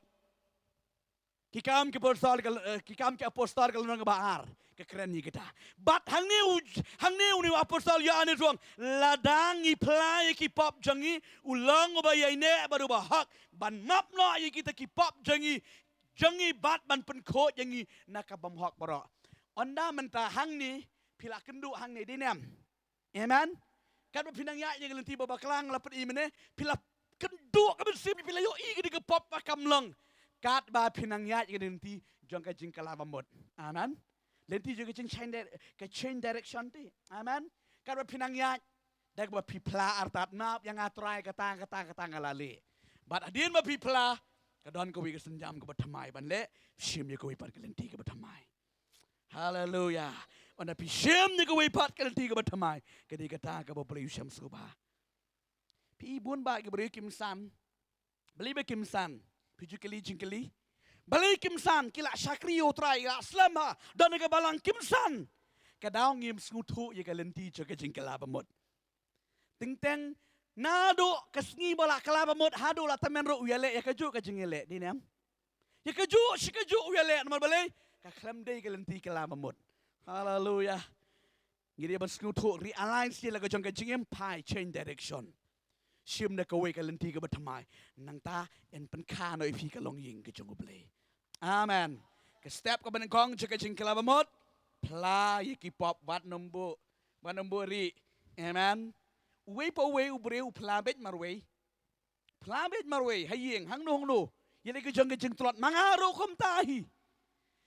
Ki Kam ki Apostol ka, eh, Ki Kam ki Apostol ka lynnong ba ar, ka kren ïa kata. Bad hangne u, hangne une u Apostol Ïoannis u ong, lada ngi phla ïa ki pop jong ngi, u long uba ïaineh bad uba hok ban map noh ïa kita ki pop jong ngi, jong ngi bad ban pynkhuid ïa ngi na ka bymhok baroh. Ynda mynta hangne phi la kynduh hangne, dei ne em? Amen. Katba phi nang ïaid ïa ka lynti ba bakla, nga la pyni mynne, phi la kynduh ka mynsiem, phi la ïohi ka dei ka pop ba kam long. Katba phi nang ïaid ïa ka lynti jong ka jingkylla bamut. Amen. Lynti jong ka jing change di-, ka change direction te. Amen. Katba phi nang ïaid, da kaba phi phla artat, map ïa nga Trai, kata, kata, kata nga la leh. Bad hadien ba phi phla, ka don kawei ka sienjam kaba thymmai ban leh, shim ïa kawei pat ka lynti kaba thymmai. Haleluya. Ynda phi shim ïa kawei pat ka lynti kaba thymmai, ka dei kata kaba U Blei u shem sngewbha. Phi bun ba ki briew kim san. Balei ba kim san? Phi ju kylli jingkylli. Balei kim san? Ki la shakri ïa u Trai, ki la slem ha, don ha ka balang, kim san. Ka daw ngim sngewthuh ïa ka lynti jong ka jingkylla bamut. Teng teng, naduh ka sngi ba la kylla bamut haduh la tymmen ruh u ïaleh ïa kajuh ka jingïaleh, dei ne em? Ïa kajuh shi kajuh u ïaleh, namar balei? Ka khlem dei ka lynti kylla bamut. Haleluya. Ngi dei ban sngewthuh, realign ïa la ka jong ka jingim, phai, change direction. Shim da kawei ka lynti kaba thymmai. Nangta yn pynkha noh ïa phi ka longïing ka jong U Blei. Amen. Ka step kaba nyngkong jong ka jingkylla bamut, phla ïa ki pop, wat nym buh, wat nym buhrieh. Amen. Uwei pa uwei u briew u phla beit marwei. Phla beit marwei, ha ïing, hangno hangno. Ïa la ka jong ka jingtlot, ma nga ruh kumta hi.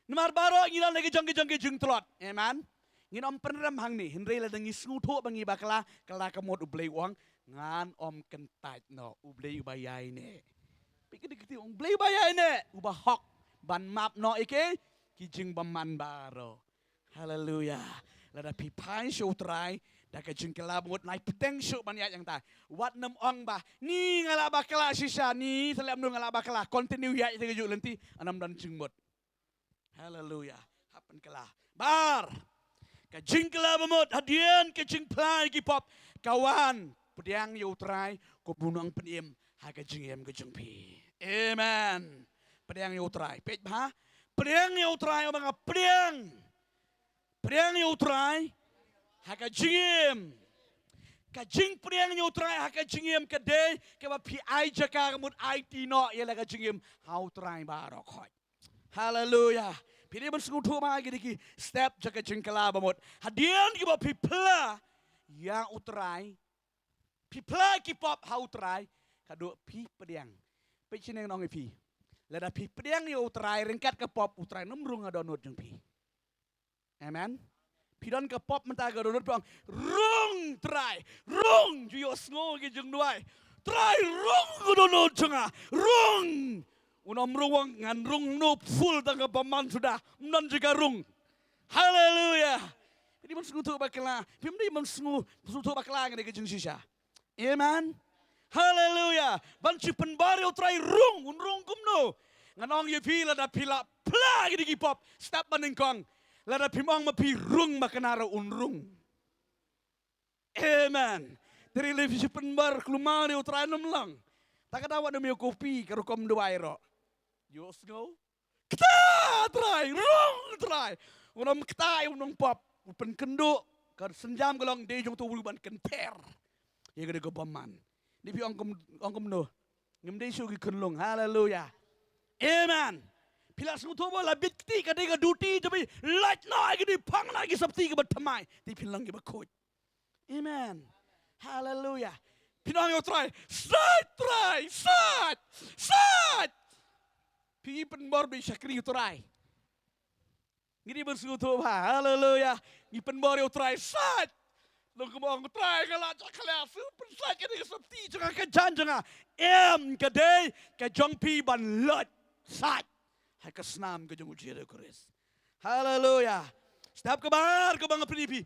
Namar baroh ngi don la ka jong ka jong ka jingtlot. Amen. Ngin ym pynrem hangne, hynrei lada ngi sngewthuh ba ngi bakla, kylla ka mut, U Blei u ong, ngan ym kyntait noh, U Blei uba ïaineh. Phi kti kti, U Blei uba ïaineh, uba hok, ban map noh ïa ki, ki jingbymman baroh. Haleluya. Lada phi phai sha u Trai da ka jingkylla bamut, nai bteng shuh ban ïaid hangta. Wat nym ong ba, ni nga la bakla shisha, ni sa lem noh nga la bakla. Continue ïaid ïa kajuh lynti, ym don jingmut. Haleluya. Hap pynkylla. Bar. Ka jingkylla bamut, hadien ka jingphla ïa ki pop, ka wan pdiang ïa u Trai kum u nongpynim ha ka jingim ka jong phi. Amen. Pdiang ïa u Trai. Peit bha. Pdiang ïa u Trai, ong ba nga pdiang. Pdiang ïa u Trai ha ka jingim. Ka jingpdiang ïa u Trai ha ka jingim ka dei kaba phi ai jaka, ka mut aiti noh ïa la ka jingim ha u Trai baroh khoit. Haleluya. Phi dei ban sngewthuh ba ki dei ki step jong ka jingkylla bamut. Hadien kiba phi phla ïa u Trai, phi phla ki pop ha u Trai, ka duh phi pdiang. Peit shane ngan ong ïa phi. Lada phi pdiang ïa u Trai ryngkat ka pop, u Trai un ym rung ha dohnud jong phi. Amen. Phi don ka pop mynta ha dohnud, phi ong, rung Trai, rung, ju ïohsngew ki jingduwai. Trai, rung ha dohnud jong nga, rung. Un ym rung, ong ngan rung noh, full tang ka bymman suda. Ym don jaka rung. Haleluya. Phi dei ban sngewthuh bakla. Phim dei ban sngew, sngewthuh bakla ngan dei ka jingshisha. Amen. Haleluya. Ban shu pynbor ïa u Trai rung, un rung kumno? Ngan ong ïa phi, lada phi la phla ïa ki pop, step ba nyngkong. Lada phim ong ma phi rung, ma kane ruh un rung. Amen. Te lada phi shu pynbor kulmar ïa u Trai, ym long. Ta ka daw wat nym ïa kopi, ka rukom duwai ruh. Ïohsngew? Kata Trai, rung Trai. Un ym kata ïa u nongpop, u pynkynduh, ka sienjam ka long dei jong uto u briew ban kynther ïa kane ka bymman. Dei phi ong kum, ong kumno? Ngim dei shuh ki khunlung. Haleluya. Amen. Phi la sngewthuh ba la bit kti, ka dei ka duty jong phi. Lait noh ïa ki, dei phang noh ïa ki sopti kiba thymmai. Dei phin long kiba khuid. Amen. Haleluya. Phin ong ïa u Trai, sait Trai, sait, sait. Phi pynbor ba shakri u Trai. Ngi dei ban sngewthuh bha. Haleluya. Ngi pynbor ïa u Trai, sait. Long kumba ong u Trai, nga la jakhlia, shu pynsait kane ka sopti jong nga, ka jaiñ jong nga. Em, ka dei ka jong phi ban lait, sait ha ka snam ka jong u Jisu Khrist. Haleluya. Step kaba ar kaba nga pyni phi.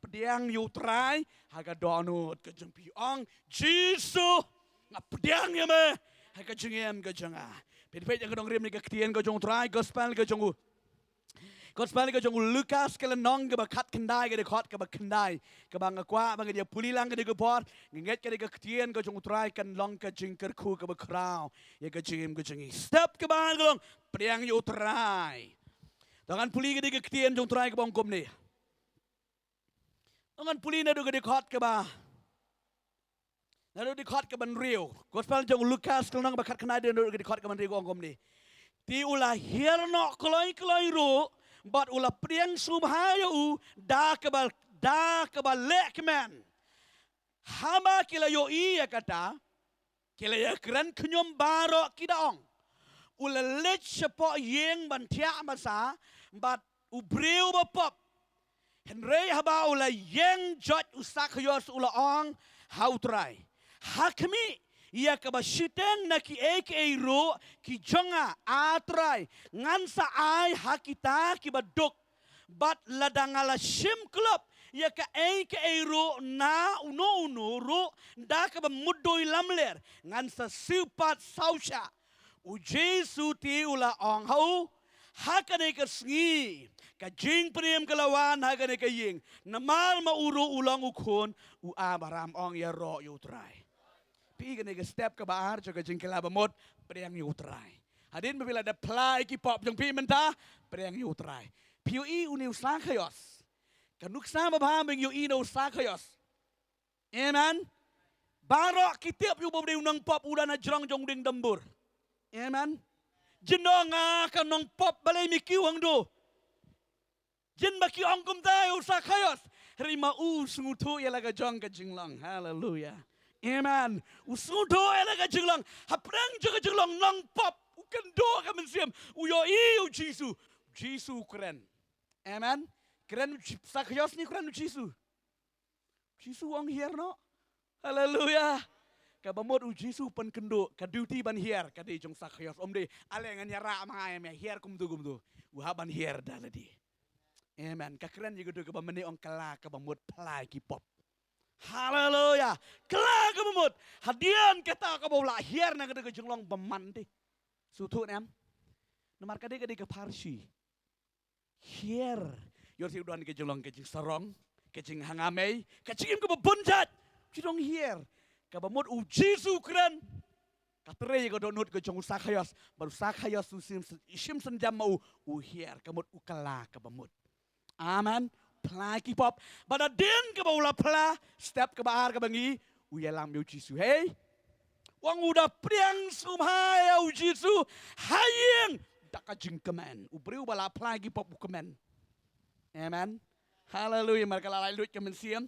Pdiang ïa u Trai ha ka dohnud ka jong phi. Ong, Jisu, nga pdiang ïa me ha ka jingim ka jong nga. Phi peit ïa ka nongrim ne ka ktien ka jong u Trai, gospel ka jong u Gospel ka jong u Lukas ka lynnong kaba khatkhyndai, ka dkhot kaba khyndai, kaba nga kwah ba ngan ïa pule lang ka dei ka por, nga ngeit ka dei ka ktien ka jong u Trai kan long ka jingkyrkhu kaba khraw ïa ka jingim ka jong ngi. Step kaba ar ka long, pdiang ïa u Trai. To ngan pule ka dei ka ktien jong u Trai kaba ong kumne. To ngan pule naduh ka dkhot kaba, naduh ka dkhot kaba hynriew. Gospel jong u Lukas ka lynnong ba khatkhyndai, naduh ka dkhot kaba hynriew ka ong kumne. Te u la hiar noh kloi kloi ruh, bad u la pdiang sngewbha ïa u da kaba, da kaba leh kmen. Haba ki la ïohi ïa kata, ki la ïakren khñium baroh, ki da ong, u la leit shapoh ïing ban thiah masa bad u briew ba pop. Hynrei haba u la ïeng joit u Sakhios u la ong ha u Trai, ha khmih, ïa kaba shiteng na kiei kiei ruh ki jong nga, A Trai, ngan sa ai ha kita kiba duk. Bad lada nga la shim khlop ïa kaei kaei ruh na uno uno ruh da kaba mutdur lamler, ngan sa siew pat saw shah. U Jisu te u la ong ha u, ha kane ka sngi ka jingpynim ka la wan ha kane ka ïing, namar ma u ruh u long u khun u Abraham. Ong ïaroh ïa u Trai. Phi i kane ka step kaba ar jong ka jingkylla bamut, pdiang ïa u Trai. Hadien ba phi la dep phla ïa ki pop jong phi mynta, pdiang ïa u Trai. Phi ïohi une u Sakhios. Ka nuksa babha ba ngi ïohi na u Sakhios. Amen. Baroh ki tip ïa u ba u dei u nongpop, u don hajrong jong u dieng dumbur. Amen. Jin ong nga ka nongpop, balei me kiew hangto? Jin ba ki ong kumta ïa u Sakhios. Hynrei ma u u sngewthuh ïa la ka jong ka jinglong. Haleluya. Amen. U sngewthuh ïa la ka jinglong. Hapdeng jong ka jinglong nongpop, u kynduh ka mynsiem, u ïohi ïa u Jisu. U Jisu u kren. Amen. Kren u Ji-, Sakhios ne kren u Jisu? Jisu u ong hiar noh. Haleluya. Kaba mut u Jisu pynkynduh, ka duty ban hiar ka dei jong u Sakhios. Ym dei, ale ngan ïarap ma nga, ïa me hiar kumtu kumtu. U hap ban hiar da lade. Amen. Ka kren ïa kata kaba mynne ong kylla kaba mut, phla ïa ki pop. Haleluya. Kylla kaba mut. Hadien kata kaba u la hiar na kata ka jinglong bymman te. Sngewthuh ne em? Namar ka dei, ka dei ka pharshi. Hiar. Ïoh te u don ka jinglong, ka jingsarong, ka jinghangamei, ka jingim kaba bun jait. Ki dang hiar. Kaba mut u Jisu u kren. Ka trei ïa ka dohnud ka jong u Sakhios. Bad u Sakhios u shim, shim synjam ma u, u hiar. Ka mut u kylla kaba mut. Amen. Phla ki pop. Bad hadien kaba u la phla, step kaba ar kaba ngi, u ïalam ïa u Jisu. Hei. U ong u da pdiang sngewbha ïa u Jisu ha ïing da ka jingkmen. U briew ba la phla ki pop u kmen. Amen. Haleluya. Namar ka la laitluid ka mynsiem.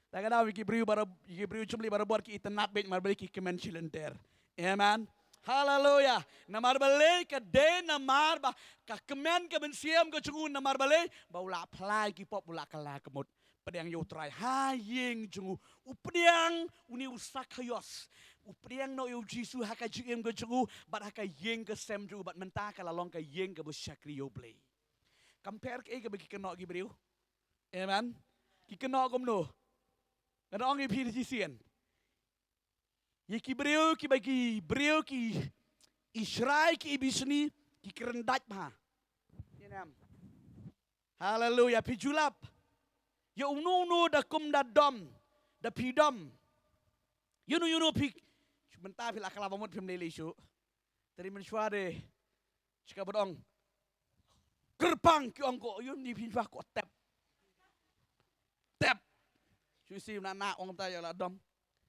Te ka daw ïa ki briew barab-, ïa ki briew jumli barabor ki itynnad beit, namar balei? Ki kmen shilynter. Amen. Haleluya. Namar balei? Ka dei namar ba ka kmen ka mynsiem ka jong u, namar balei? Ba u la phla ïa ki pop, u la kylla kaba mut. Pdiang ïa u Trai ha ïing jong u. U pdiang une u Sakhios. U pdiang noh ïa u Jisu ha ka jingim ka jong u, bad ha ka ïing ka sem jong u, bad mynta ka la long ka ïing kaba shakri ïa u Blei. Compare kaei kaba ki kynnoh ki briew. Amen. Ki kynnoh kumno? Nga da ong ïa phi da shisien. Ïa ki briew, kiba ki briew ki Israel ki ibishni, ki kren dait bha. Ïa ne em? Haleluya, phi ju lap. Ïa uno uno da kum da dom, da phi dom. Ïa uno ïa uno phi, mynta phi la kylla bamut, phim lei lei shuh. Te dei mynshuwa de, shika ba ong kyrpang, ki ong ko, ïa une phi ju ong ko tep. Tep. Shu shu na na ong ta ïa la dom.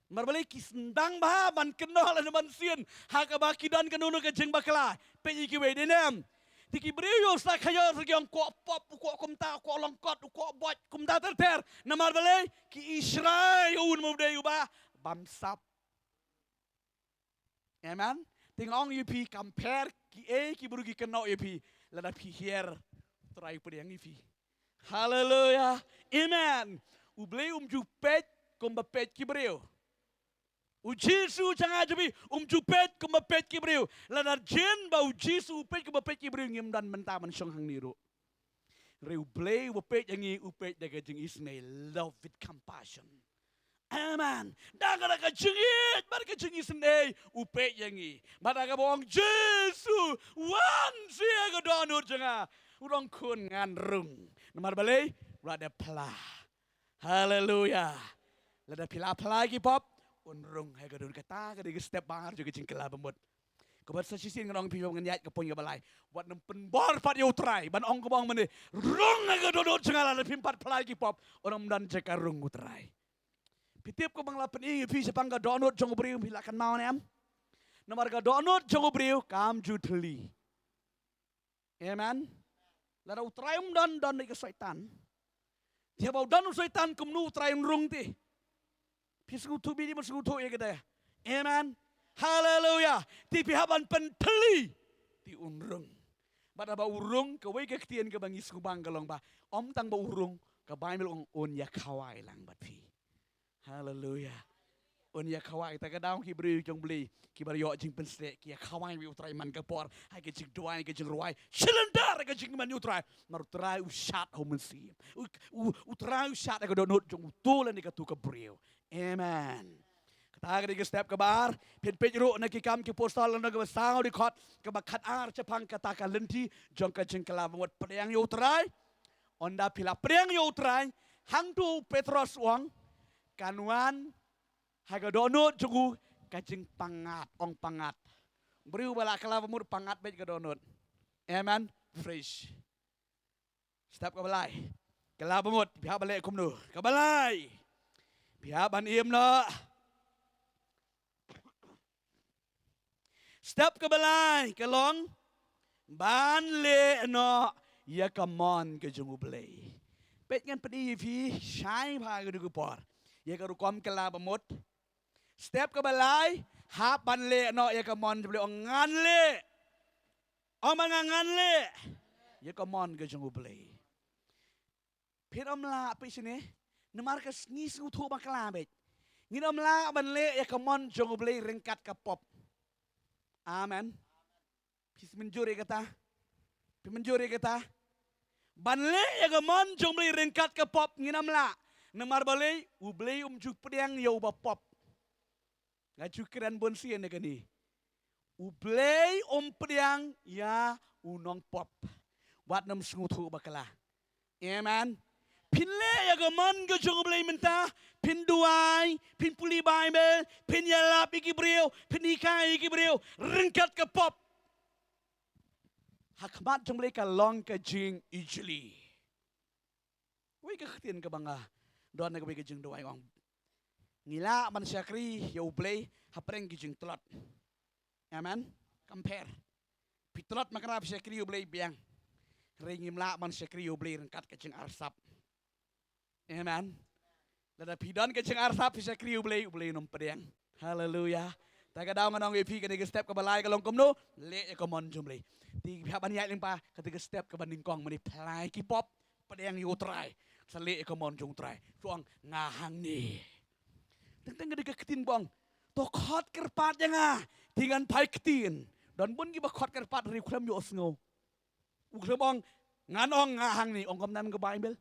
Namar balei? Ki sngewdang bha ban kynnoh lane ban sien ha kaba ki don kano kano ka jingbakla. Peit ïa kiwei, dei ne em? Te ki briew ïa u Sakhios ki ong ko pop, ko kumta, ko lyngkot, ko boit, kumta ter ter. Namar balei? Ki Israel, ïa u u dei uba bamsap. Amen. Te nga ong ïa phi, compare kiei ki briew ki kynnoh ïa phi, lada phi hiar u Trai u pdiang ïa phi. Haleluya. Amen. U Blei um ju peit kumba peit ki briew. U Jisu jong nga jong phi um ju peit kumba peit ki briew. Lada jin ba u Jisu u peit kumba peit ki briew, ngim don mynta ban shong hangne ruh. Hynrei u Blei uba peit ïa ngi, u peit da ka jingisynei, love with compassion. Amen. Da ka, da ka jingïeit bad ka jingisynei u peit ïa ngi. Bad da kaba ong Jisu, wan sha ka dohnud jong nga. U ong khun ngan rung. Namar balei? Ba la dep phla. Haleluya. Lada phi la phla ïa ki pop, un rung ha ka dohnud. Kata ka dei ka step ba ar jong ka jingkylla bamut. Kaba sa shisien ngan ong ïa phi, ngan ïaid ka point kaba lai. Wat nym pynbor pat ïa U Trai ban ong kumba ong mynne, rung ha ka dohnud jong nga. Lada phim pat phla ïa ki pop, un ym don jaka rung U Trai. Phi tip kumba nga la pyni ïa phi shaphang ka dohnud jong u briew, phi la kynmaw ne em? Namar ka dohnud jong u briew kam ju thylli. Amen. Lada U Trai um don, don ïa ka Soitan. Te haba u don u Soitan, kumno U Trai un rung te? Phi sngewthuh beit ne ym sngewthuh ïa kata? Amen. Haleluya. Te phi hap ban pynthylli, te un rung. Bad haba u rung, kawei ka ktien kaba ngi sngewbang ka long ba, ym tang ba u rung, ka Baibl ong un ïakhawai lang bad phi. Haleluya. Un ïakhawai. Ta ka daw ki briew jong U Blei kiba ïoh jingpynshlur, ki ïakhawai bad U Trai man ka por, ha ka jingduwai, ka jingrwai, shilynter ka jingmane U Trai. Namar U Trai u shad ha u mynsiem. U, u, U Trai u shad ha ka dohnud jong uto lane kato ka briew. Amen. Kata ka dei ka step kaba ar. Phin peit ruh na Ki Kam ki Apostol lynnong kaba saw, dkhot kaba khatar, shaphang kata ka lynti jong ka jingkylla bamut. Pdiang ïa U Trai. Ynda phi la pdiang ïa U Trai, hangto u Petros u ong, kan wan ha ka dohnud jong u ka jingpyngngad, ong pyngngad. Briew ba la kylla bamut pyngngad beit ka dohnud. Amen. Fresh. Step kaba lai. Kylla bamut, phi hap ban leh kumno? Kaba lai, phi hap ban im noh. Step kaba lai ka long ban leh noh ïa ka mon ka jong U Blei. Peit, ngan pyni ïa phi shai bha ka dei ka por ïa ka rukom kylla bamut. Step kaba lai, hap ban leh noh ïa ka mon jong U Blei. Ong ngan leh. Ong ma nga, ngan leh ïa ka mon ka jong U Blei. Phin ym lah, phi sngewthuh ne? Namar ka sngi sngewthuh bakla beit. Ngin ym lah ban leh ïa ka mon jong U Blei ryngkat ka pop. Amen. Phi mynjur ïa kata? Phi mynjur ïa kata? Ban leh ïa ka mon jong U Blei ryngkat ka pop ngin ym lah. Namar balei? U Blei um ju pdiang ïa uba pop. Nga ju kren bun sien ïa kane. U Blei um pdiang ïa u nongpop. Wat nym sngewthuh bakla. Amen. Phin leh ïa ka mon ka jong U Blei mynta, phin duwai, phin pule Baibl, phin ïalap ïa ki briew, phin hikai ïa ki briew ryngkat ka pop. Ha khmat jong U Blei ka long ka jingijli. Wei ka ktien kaba nga don ha kawei ka jingduwai, ong, ngi lah ban shakri ïa U Blei hapdeng ki jingtlot. Amen. Compare. Phi tlot, ma kane phi shakri ïa U Blei biang. Hynrei ngim lah ban shakri ïa U Blei ryngkat ka jingarsap. Amen. Lada phi don ka jingarsap, phi shakri ïa U Blei, U Blei un ym pdiang. Haleluya. Ta ka daw ngan ong ïa phi, kane ka step kaba lai ka long kumno? Leh ïa ka mon jong U Blei. Te phi hap ban ïaid lyngba kata ka step kaba nyngkong, mynne phla ïa ki pop, pdiang ïa U Trai, sa leh ïa ka mon jong U Trai. To ong nga hangne. Teng teng ka dei ka ktien ba ong, to khot kyrpad ïa nga, te ngan phai ktien. Don bun kiba khot kyrpad hynrei u khlem ïohsngew. U khlem ong, ngan ong nga hangne, ong kumta ka Baibl.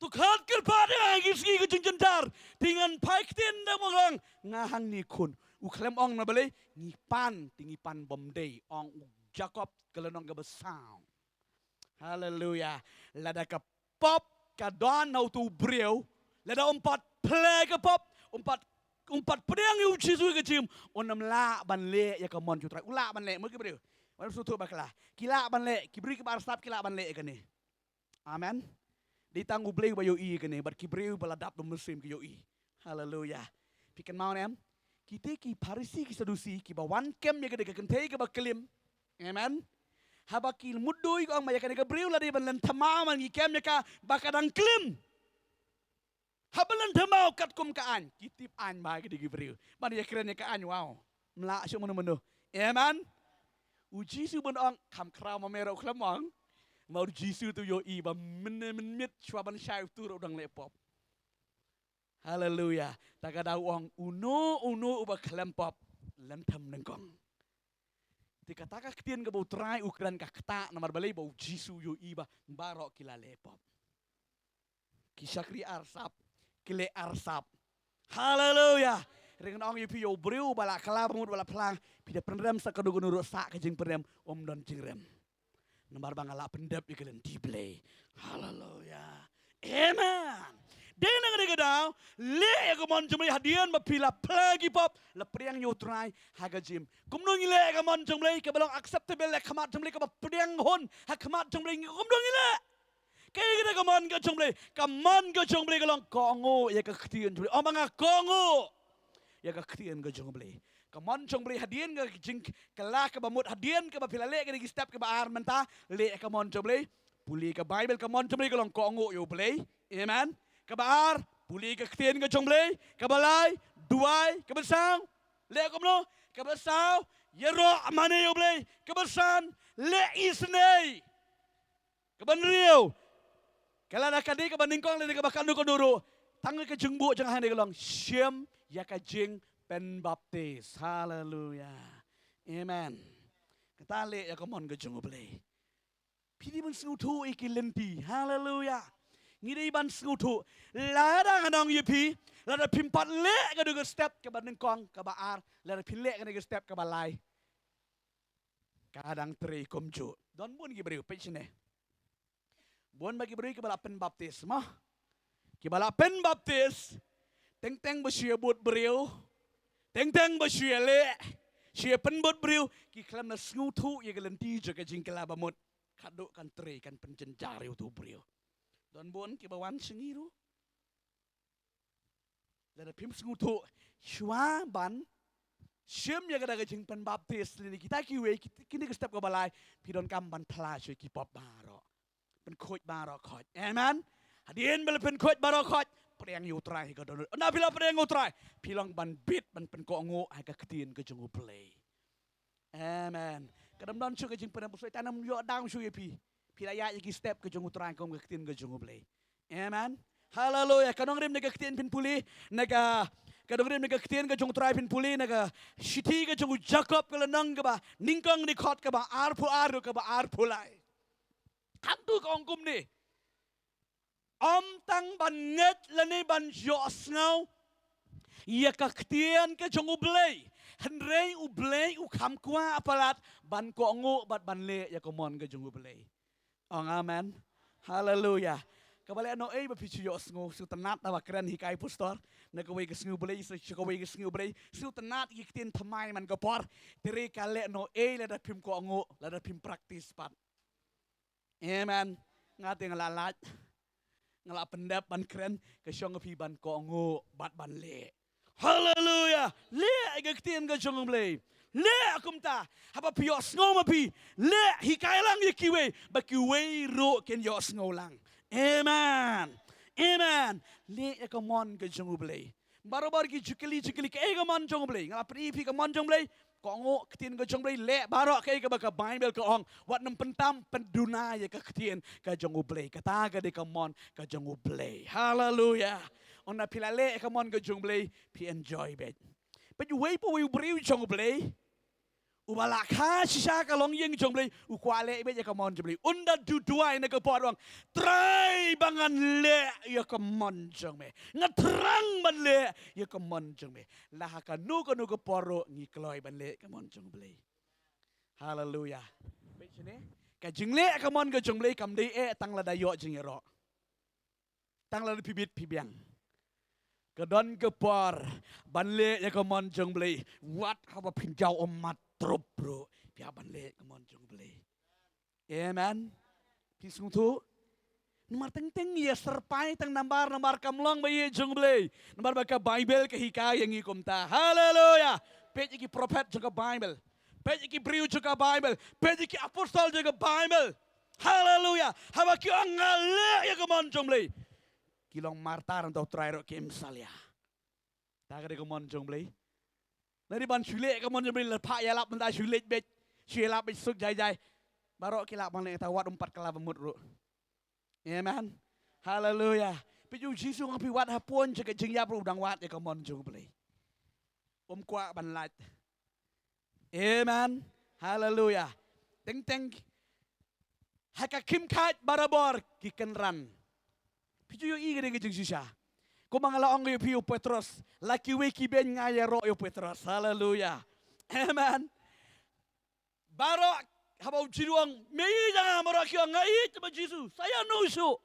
To khot kyrpad ïa nga ha ki sngi ka jingjynjar, te ngan phai ktien, da ba ong nga hangne khun. U khlem ong, na balei? Ngi pan, te ngi pan bym dei, ong u Jakob ka lynnong kaba saw. Haleluya. Lada ka pop ka don ha uto u briew, lada um pat phla ïa ka pop, um pat, um pat pdiang ïa U Jisu ha ka jingim, un ym lah ban leh ïa ka mon jong U Trai. U lah ban leh, mo, ki briew. Wat sngewthuh bakla. Ki lah ban leh, ki briew kiba arsap ki lah ban leh ïa kane. Amen. Dei tang U Blei uba ïohi ïa kane, bad ki briew ba la dap da u Mynsiem ki ïohi. Haleluya. Phi kynmaw ne em? Kita ki Pharisi, ki Sadusi, kiba wan kem ïa ka dei ka kynthei kaba klim. Amen. Haba ki mutdur, ki ong, ma ïa kane ka briew la dei ban len thymmai, ma ngi kem ïa ka ba ka dang klim. Haba len thymmai katkum ka aiñ, ki tip aiñ ba ka dei ki briew. Ban ïakren ïa ka aiñ, wow. Ym lah shuh mano mano. Amen. U Jisu ban ong, kham khraw ma me ruh, u khlem ong. Ma u Jisu u ïohi ba mynne mynmiet shuwa ban shai uto ruh u dang leh pop. Haleluya. Ta ka daw u ong, uno uno uba khlem pop, len thymmen nyngkong. Te kata ka ktien kaba U Trai u kren ka ktah, namar balei? Ba U Jisu u ïohi ba baroh ki la leh pop. Ki shakri arsap, ki leh arsap. Haleluya. Hynrei ngan ong ïa phi, ïa u briew ba la kylla bamut, ba la phla, phi da pynrem sa kano kano ruh, sa ka jingpynrem, um don jingrem. Namar ba nga la pyndep ïa ka lynti Blei. Haleluya. Amen. Dei na kane ka daw, leh ïa ka mon jong Blei hadien ba phi la phla ki pop, la pdiang ïa u Trai ha ka gym. Kumno ngi leh ïa ka mon jong Blei kaba long acceptable ha khmat jong Blei, kaba pdiang hun ha khmat jong Blei, kumno ngi leh? Kaei kata ka mon ka jong Blei? Ka mon ka jong Blei ka long kohnguh ïa ka ktien jong Blei. Ong ma nga, kohnguh ïa ka ktien ka jong Blei. Ka mon jong Blei hadien ka jingkylla kaba mut, hadien kaba phi la leh kane ki step kaba ar mynta, leh ïa ka mon jong Blei. Pule ka Baibl, ka mon jong Blei ka long kohnguh ïa u Blei. Amen. Kaba ar, pule ka ktien ka jong Blei. Kaba lai, duwai. Kaba saw, leh kumno? Kaba saw, ïaroh mane ïa u Blei. Kaba san, leh isynei. Kaba hynriew, ka lada ka dei kaba nyngkong lane kaba kano kano ruh, tang ka jingbuh jong nga hangne ka long shim ïa ka jingpynbaptis. Haleluya. Amen. Kata leh ïa ka mon ka jong u Blei. Phi dei ban sngewthuh ïa ki lynti. Haleluya. Ngi dei ban sngewthuh. Lada nga ong ïa phi, lada phim pat leh kano ka step kaba nyngkong, kaba ar, lada phi leh kano ka step kaba lai, ka dang trei kumjuh. Don bun ki briew, peit shane. Bun ba ki briew kiba la pynbaptis mo. Kiba la pynbaptis, teng teng ba shu ïa bud briew, teng teng ba shu ïa leh, shu ïa pynbud briew, ki khlem da sngewthuh ïa ka lynti jong ka jingkylla ba mut. Ka dei kan trei, kan pynjynjar ïa uto u briew. Don bun kiba wan sha ngi ruh. Lada phim sngewthuh, shuwa ban shim ïa kata ka jingpynbaptis lane kita kiwei, kit-, kine ki step kaba lai, phi donkam ban phla shuh ïa ki pop baroh. Pynkhuid baroh khoit. Amen. Hadien ba la pynkhuid baroh khoit, pdiang ïa u Trai ha ka dohnud. Ynda phi la pdiang ïa u Trai, phi long ban bit, ban pynkohnguh ha ka ktien ka jong u Blei. Amen. Ka dang don shuh ka jingpynbaptis, Soitan um ïoh daw shuh ïa phi. Phi la ïaid ïa ki step ka jong u Trai kum ka ktien ka jong u Blei. Amen. Haleluya. Ka nongrim na ka ktien phin pule, na ka, ka nongrim na ka ktien ka jong u Trai phin pule, na ka shithi ka jong u Jakob ka lynnong kaba nyngkong, dkhot kaba arphew ar, kaba arphew lai. Hangto ka ong kumne. Ym tang ban ngeit lane ban ïohsngew ïa ka ktien ka jong u Blei, hynrei u Blei u kham kwah palat ban kohnguh bad ban leh ïa ka mon ka jong u Blei. Ong amen. Haleluya. Kaba leh noh ei ba phi shu ïohsngew, shu tynnat da ba kren hikai pastor, na kawei ka sngi u Blei, shu, shu kawei ka sngi u Blei, shu tynnat ïa ki ktien thymmai man ka por, te re ka leh noh ei lada phim kohnguh, lada phim practice pat. Amen. Nga te nga la lait. Nga la pyndep ban kren, ka shong ha phi ban kohnguh bad ban leh. Haleluya. Leh ïa ka ktien ka jong u Blei. Leh kumta. Haba phi ïohsngew ma phi, leh, hikai lang ïa kiwei, ba kiwei ruh kin ïohsngew lang. Amen. Amen. Leh ïa ka mon ka jong u Blei. Baroh baroh ki ju kylli, ju kylli, kaei ka mon jong u Blei? Nga la pyni phi ka mon jong u Blei. Kohnguh ktien ka jong u Blei, leh baroh kaei kaba ka Baibl ka ong. Wat nym pyntam pynduna ïa ka ktien ka jong u Blei. Kata ka dei ka mon ka jong u Blei. Haleluya. Ynda phi la leh ïa ka mon ka jong u Blei, phi enjoy beit. Peit uwei pa uwei u briew jong u Blei, uba la kha shisha ka longïing jong u Blei, u kwah leh beit ïa ka mon jong u Blei. Ynda u duwai na ka por, u ong, Trai, ba ngan leh ïa ka mon jong me. Nga thrang ban leh ïa ka mon jong me. La ha kano kano ka por ruh ngi kloi ban leh ïa ka mon jong u Blei. Haleluya. Beit shane. Ka jingleh ïa ka mon ka jong u Blei kam dei eh tang lada ïoh jingïaroh. Tang lada phi bit phi biang. Ka don ka por ban leh ïa ka mon jong u Blei. Wat haba phin jaw ummat trup ruh, phi hap ban leh ïa ka mon jong u Blei. Amen. Phi sngewthuh? Namar teng teng ïa syrpai tang nambar, nambar kam long ba ïeit jong u Blei. Namar ba ka Baibl ka hikai ïa ngi kumta. Haleluya. Peit ïa ki prophet jong ka Baibl. Peit ïa ki briew jong ka Baibl. Peit ïa ki apostol jong ka Baibl. Haleluya. Haba ki ong nga leh ïa ka mon jong u Blei, ki long martyr, hangta u Trai ruh kim salia. Ta ka dei ka mon jong u Blei. Lada dei ban shu leh ïa ka mon jong u Blei, lada phah ïalap mynta shu leit beit, shu ïalap beit suk jai jai, baroh ki lah ban leh, ta wat um pat kylla ba mut ruh. Amen. Haleluya. Peit, u Jisu u ong phi, wat ha pun jong ka jingïap ruh u dang wad ïa ka mon jong u Blei. Um kwah ban lait. Amen. Haleluya. Teng teng ha ka khim khait barabor ki kynran. Phi ju ïohi ka dei ka jingshisha. Kumba nga la ong ïa phi, u Petros, la kiwei ki beiñ, nga ïaroh ïa u Petros. Haleluya. Amen. Baroh Haba u Jisu u ong, me ïeit ïa nga, baroh ki ong, nga ïeit ba Jisu, sa ïano shuh.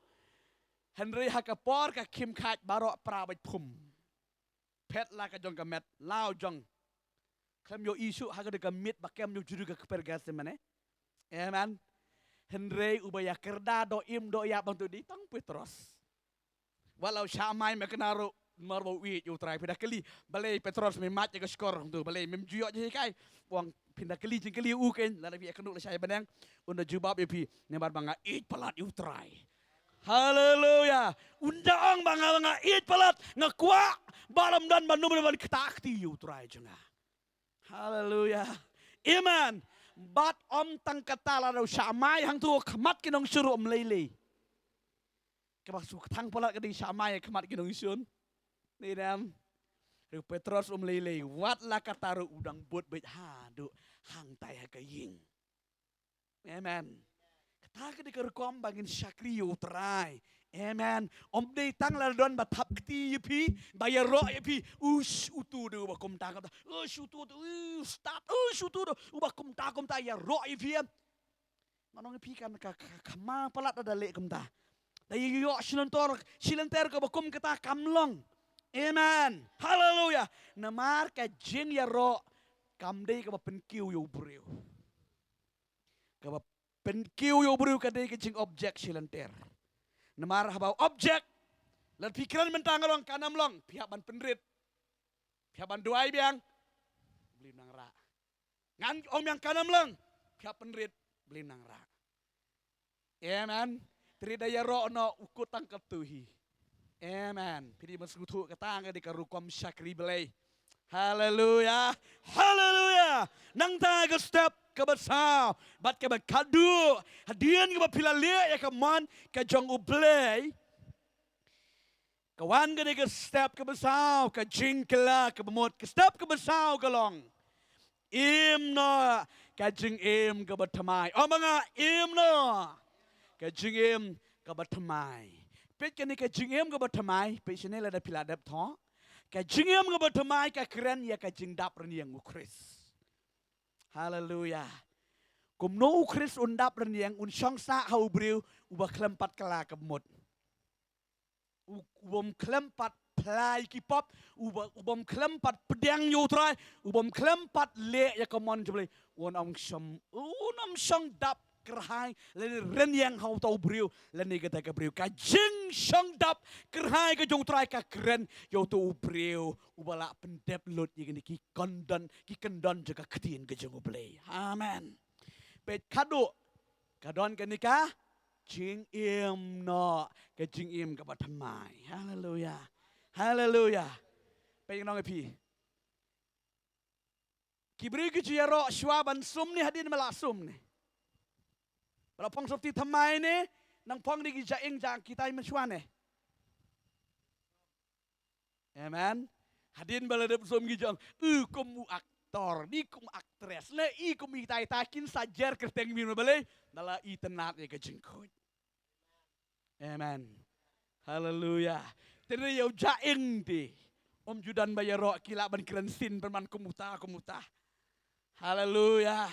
Hynrei ha ka por ka khim khat baroh pra bad phum. Phet la ka jong ka met, la u jong. Khlem ïohi shuh ha ka dei ka miet ba kem ïa u Jisu ka kper Gethsemane. Amen. Hynrei uba ïa kyrda doh im doh ïap bang tu dei tang Petros. Wat la u shah mai me kena ruh, mar ba u ïeit ïa u Trai, phi da kylli, balei Petros me mad ïa ka shkor hangtu, balei mem ju ïoh jinghikai. Wan phi da kylli jingkylli u kein, lada phi ïa kynduh lashai bneng, un da jubab ïa phi, namar ba nga ïeit palat ïa u Trai. Haleluya. Un da ong ba nga, nga ïeit palat, nga kwah ba lam don ba num ban ktah kti ïa u Trai jong nga. Haleluya. Amen. Bad ym tang kata, lada u shah mai hangtu ha khmat ki nongshun ruh ym lei lei. Kaba shu kthang palat ka dei shah mai ha khmat ki nongshun. Ni dam. Ruh Petros ym lei lei. Wat la kata ruh u dang bud beit haduh hangtai ha ka ïing. Amen. Kata ka dei ka rukom ba ngin shakri ïa u Trai. Amen. Ym dei tang la don ba thap kti ïa phi, ba ïaroh ïa phi. Ush, utu dei uba kumta kumta. Ush, utu dei, ush, tat, ush, utu dei uba kumta kumta ïaroh ïa phi. Ngan ong ïa phi kan ka, ka, ka khama palat da leh kumta. Da ïoh shilynter, shilynter kaba kum kata kam long. Amen. Haleluya. Namar ka jingïaroh kam dei kaba pynkiew ïa u briew. Kaba pynkiew ïa u briew ka dei ka jingobject shilynter. Namar haba u object, lada phi kren mynta nga ong kan ym long, phi hap ban pynrit. Phi hap ban duwai biang. Balei nang rah. Ngan ong biang kan ym long, phi hap pynrit. Balei nang rah. Amen. Te da ïaroh noh u kut tang katto hi. Amen. Phi dei ban sngewthuh kata ka dei ka rukom shakri Blei. Haleluya. Haleluya. Nangta ka step kaba saw bad kaba khatduh, hadien kaba phi la leh ïa ka mon ka jong U Blei, ka wan ka dei ka step kaba saw, ka jingkylla kaba mut. Ka step kaba saw ka long: Im noh ka jingim kaba thymmai. Ong ma nga, im noh ka jingim kaba thymmai. Peit kane ka jingim kaba thymmai, peit shane lada phi la dep thoh. Ka jingim kaba thymmai ka kren ïa ka jingdap rynïeng U Khrist. Haleluya. Kumno U Khrist un dap rynïeng, un shong sah ha u briew uba khlem pat kylla kaba mut. U, u bym khlem pat phla ïa ki pop, u ba, u bym khlem pat pdiang ïa U Trai, u bym khlem pat leh ïa ka mon jong U Blei. Un ym shong, un ym shong dap kyrhai lane rynïeng ha uta u briew lane kata ka briew. Ka jingshong dap kyrhai ka jong U Trai ka kren ïa uta u briew uba la pyndep lut ïa kine ki kyndon, ki kyndon jong ka ktien ka jong U Blei. Amen. Peit, khatduh ka don kane ka jingim noh, ka jingim kaba thymmai. Haleluya. Haleluya. Peit, ngan ong ïa phi, ki briew ki ju ïaroh shuwa ban sum ne hadien ba la sum ne? Ba la phong sopti thymmai ne, nang phong da ki jaing jong kitai mynshuwa ne? Amen. Hadien ba la dep sum ki ju ong, u kum u actor, ni kum u actress, ne i kum itai tai, kin sa jer kyrteng, myn balei? Ba la itynnad ïa ka jingkhuid. Amen. Haleluya. Te ïa u jaing te, ym ju don ba ïaroh, ki lah ban kren sien pynban kum uta kum uta. Haleluya.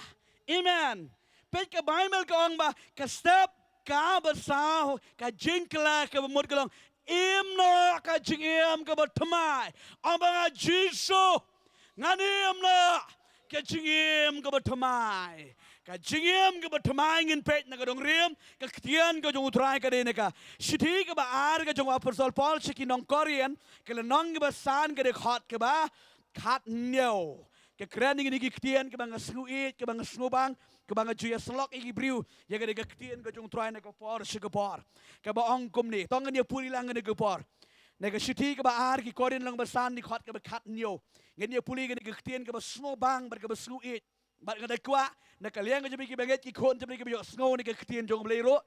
Amen. Peit, ka Baibl ka ong ba ka step kaba saw, ka jingkylla kaba mut ka long: Im noh ka jingim kaba thymmai. Ong ba nga, Jisu, ngan im noh ka jingim kaba thymmai. Ka jingim kaba thymmai, ngin peit na ka dong rim, ka ktien ka jong U Trai ka dei na ka shithi kaba ar ka jong u Apostol Paul sha ki nong Korinth, ka lynnong kaba san, ka dkhot kaba khathynñiew. Ka kren ïa kine ki ktien kaba nga sngewieit, kaba nga sngewbang, kaba nga ju ïasyllok ïa ki briew ïa kane ka ktien ka jong U Trai na ka por sha ka por. Kaba ong kumne, to ngin ïa pule lang kane ka por. Na ka shithi kaba ar ki Korinth lynnong ba san, dkhot kaba khathynñiew. Ngin ïa pule ïa kane ka ktien kaba sngewbang bad kaba sngewieit. Bad nga da kwah na ka liang ka jong phi kiba ngeit, ki khun jong phi kiba ïohsngew ïa ka ktien jong U Blei ruh,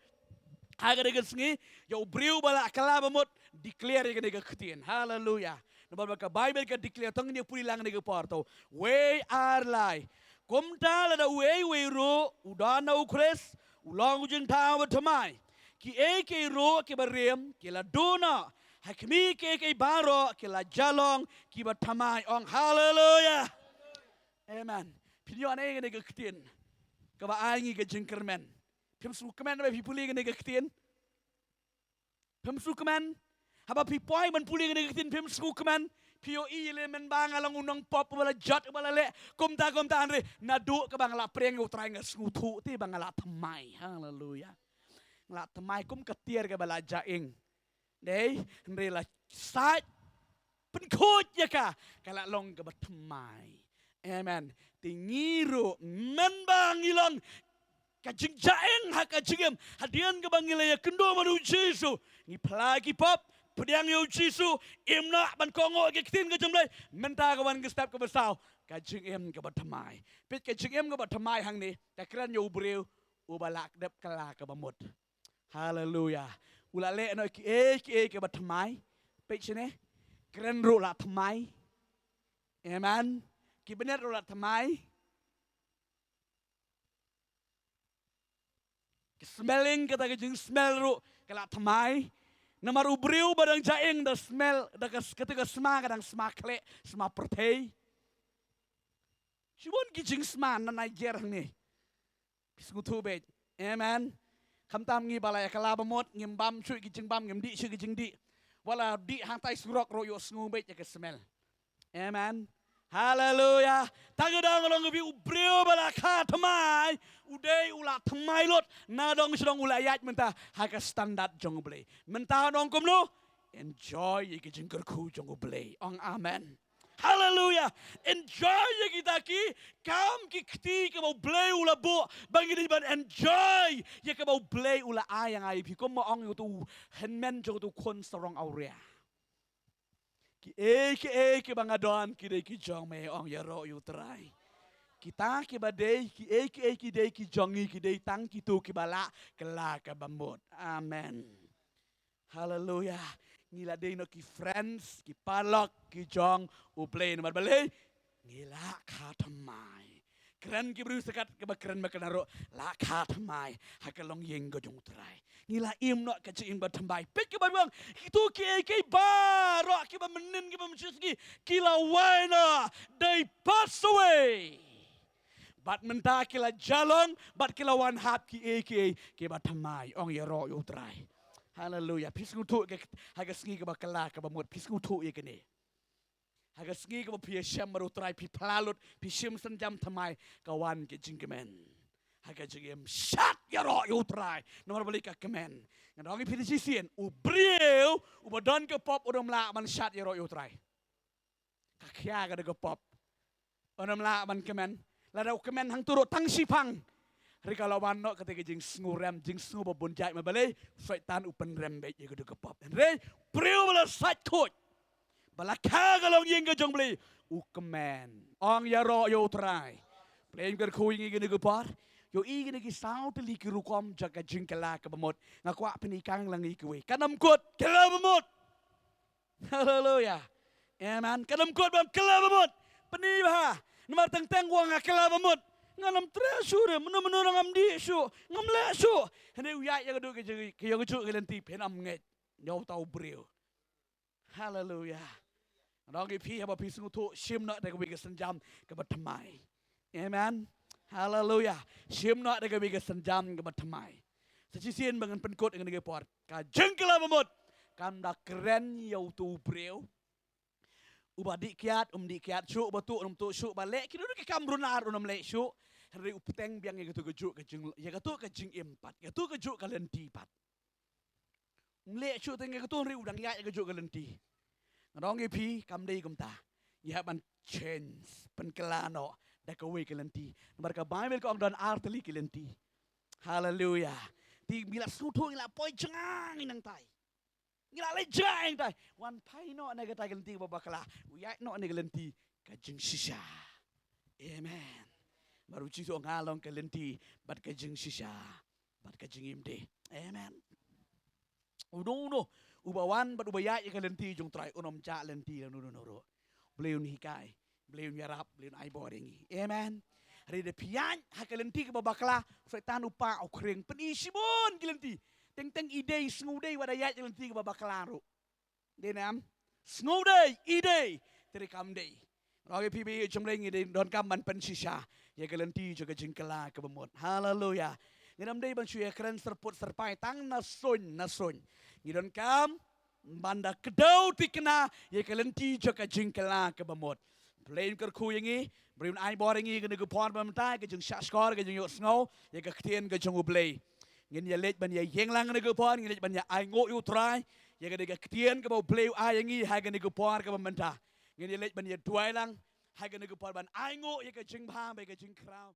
ha kane ka sngi, ïa u briew ba la kylla ba mut, declare ïa kane ka ktien. Haleluya. Namar ba ka Baibl ka declare, to ngin ïa pule lang kane ka por, to. Wei, ar, lai. Kumta lada uei uei ruh u don ha U Khrist, u long u jingthaw ba thymmai. Kiei kiei ruh kiba rim ki la duh noh, ha khmih, kiei kiei baroh ki la jah long kiba thymmai. Ong haleluya. Amen. Phin ïoh ne ïa kane ka ktien? kaba ai ngi ka jingkyrmen. Phim sngewkmen ba phi pule kane ka ktien? Phim sngewkmen? Haba phi poi ban pule kane ka ktien, phim sngewkmen? Phi ïohi leh mynba nga long u nongpop uba la jot, uba la leh kumta kumta, hynrei naduh kaba nga la pdiang ïa U Trai nga sngewthuh te ba nga la thymmai. Haleluya. Nga la thymmai kum ka tiar kaba la jaing. Dei, hynrei la sait pynkhuid ïa ka, ka la long kaba thymmai. Amen. Te ngi ruh, mynba ngi long ka jingjaing ha ka jingim, hadien kaba ngi la ïakynduh bad U Jisu, ngi phla ki pop, pdiang ïa U Jisu, im noh ban kohnguh ïa ki ktien ka jong U Blei, mynta ka wan ka step kaba saw, ka jingim kaba thymmai. Peit, ka jingim kaba thymmai hangne ka kren ïa u briew uba la dep kylla kaba mut. Haleluya. U la leh noh kiei kiei kiba thymmai. Peit shane. Kren ruh la thymmai. Amen. Ki bynñiat ruh la thymmai. Ki smelling, kata ka jingsmell ruh ka la thymmai. Namar u briew ba dang jaing da smell, da ka, kata ka sma ka dang sma khleh, sma pyrthei. Shibun ki jingsma na Niger hangne. Phi sngewthuh beit. Amen. Khamtam ngi ba la ïa kylla ba mut, ngim bam shuh ki jingbam, ngim dih shuh ki jingdih. Wat la dih hangtai surok ruh ïohsngew beit ïa ka smell. Amen. Haleluya. Tang ka dang long ka bynta u briew ba la kha thymmai, u dei u la thymmai lut, nadong shadong u la ïaid mynta ha ka standard jong U Blei. Mynta nong kumno? Enjoy ïa ka jingkyrkhu jong U Blei. Ong amen. Haleluya. Enjoy ïa kita ki kam ki kti kaba U Blei u la buh ba ngi dei ban enjoy ïa kaba U Blei u la ai ïa nga ïa phi. Kumba ong ïa uto u hynmen jong uto u khun sarong awria. Kiei kiei kiba nga don ki dei ki jong me, ong ïaroh ïa U Trai. Kita kiba dei, kiei kiei ki dei ki jong ngi, ki dei tang kito kiba la kylla kaba mut. Amen. Haleluya. Ngi la dei noh ki friends, ki paralok ki jong U Blei namar balei? Ngi la kha thymmai. Kren ki briew sa kat kaba kren ba kren ruh, la kha thymmai ha ka longïing ka jong U Trai. Ngi la im noh ka jingim ba thymmai. Peit kaba biang, kito kiei kiei baroh kiba mynnin kiba mynshisngi ki la wai noh, they pass away. Bad mynta ki la ïalong bad ki la wan hap kiei kiei kiba thymmai. Ong ïaroh ïa U Trai. Haleluya. Phi sngewthuh ka, ha ka sngi kaba kylla kaba mut, phi sngewthuh ïa kane? Ha ka sngi kaba phi ïashem bad U Trai, phi phla lut, phi shim sienjam thymmai, ka wan ka jingkmen ha ka jingim. Shad ïaroh ïa U Trai namar balei ka kmen. Ngan ong ïa phi da shisien, u briew uba don ka pop un ym lah ban shad ïaroh ïa U Trai. Ka khia ka da ka pop. Un ym lah ban kmen. Lada u kmen hangto ruh tang shiphang, hynrei ka la wan noh kata ka jingsngew rem, jingsngew ba bun jait. Namar balei? Soitan u pynrem beit ïa ka da ka pop. Hynrei u briew ba la sait khuid, ba la kha ka longïing ka jong U Blei, u kmen. Ong ïaroh ïa U Trai. Blei un kyrkhu ïa ngi kine ki por. Ïohi kine ki saw tylli ki rukom jong ka jingkylla kaba mut. Nga kwah phin ïa kang lang ïa kiwei. Kan ym kut, kylla ba mut. Haleluya. Amen. Kan ym kut ban kylla ba mut. Pyni bha. Namar teng teng u ong nga kylla ba mut, ngan ym treh shuh re, mynno mynno ruh ngam dih shuh, ngam leh shuh. Hynrei u ïaid ïa ka duh ka jong, ka ïa ka juh ka lynti, phin ym ngeit ïa uta u briew. Haleluya. Nga ong ïa phi, haba phi sngewthuh, shim noh da kawei ka sienjam kaba thymmai. Amen. Haleluya. Shim noh da kawei ka sienjam kaba thymmai. Sa shisien ba ngan pynkut ïa kane ka por, ka jingkylla ba mut kam da kren ïa uto u briew uba dih kiad um dih kiad shuh, uba tuh um tuh shuh, uba leh kino kino ki kam runar um leh shuh. Hynrei u bteng biang ïa kato kajuh ka jing, ïa kato ka jingim pat, ïa kato kajuh ka lynti pat. Um leh shuh teng ïa kato, hynrei u dang ïaid ïa kajuh ka lynti. Nga ong ïa phi, kam dei kumta. Ngi hap ban change, pynkylla noh da kawei ka lynti. Namar ka Baibl ka ong don ar tylli ki lynti. Haleluya. Te ngi la sngewthuh, ngi la poi jngai nangtai. Ngi la leit jngai nangtai. Wan phai noh na kata ka lynti kaba bakla. U ïaid noh na ka lynti ka jingshisha. Amen. Namar U Jisu u ong nga long ka lynti bad ka jingshisha bad ka jingim de. Amen. Uno uno uba wan bad uba ïaid ïa ka lynti jong U Trai, un ym jah lynti lano lano ruh. Blei un hikai, Blei un ïarap, Blei un ai bor ïa ngi. Amen. Hynrei lada phi ïaid ha ka lynti kaba bakla, Soitan u pah u khring, pyni shibun ki lynti. Teng teng i dei, sngewdei, wat la ïaid ha ka lynti kaba bakla ruh. Dei ne em? Sngewdei, i dei, te dei kam dei. Nga ong ïa phi ba ïeit jong U Blei, ngi dei donkam ban pynshisha ïa ka lynti jong ka jingkylla kaba mut. Haleluya. Ngim dei ban shu ïakren syrput syrpai tang na suiñ na suiñ. Ngi donkam ban da kdew thikna ïa ka lynti jong ka jingkylla kaba mut. Blei un kyrkhu ïa ngi, Blei un ai bor ïa ngi ha kane ka por ba mynta, ka jingshahshkor, ka jingïohsngew ïa ka ktien ka jong U Blei. Ngin ïa leit ban ïa ïeng lang ha kane ka por, ngin leit ban ïa ainguh ïa U Trai ïa kane ka ktien kaba U Blei u ai ïa ngi ha kane ka por kaba mynta. Ngin ïa leit ban ïa duwai lang ha kane ka por, ban ainguh ïa ka jingbha bad ka jingkhraw.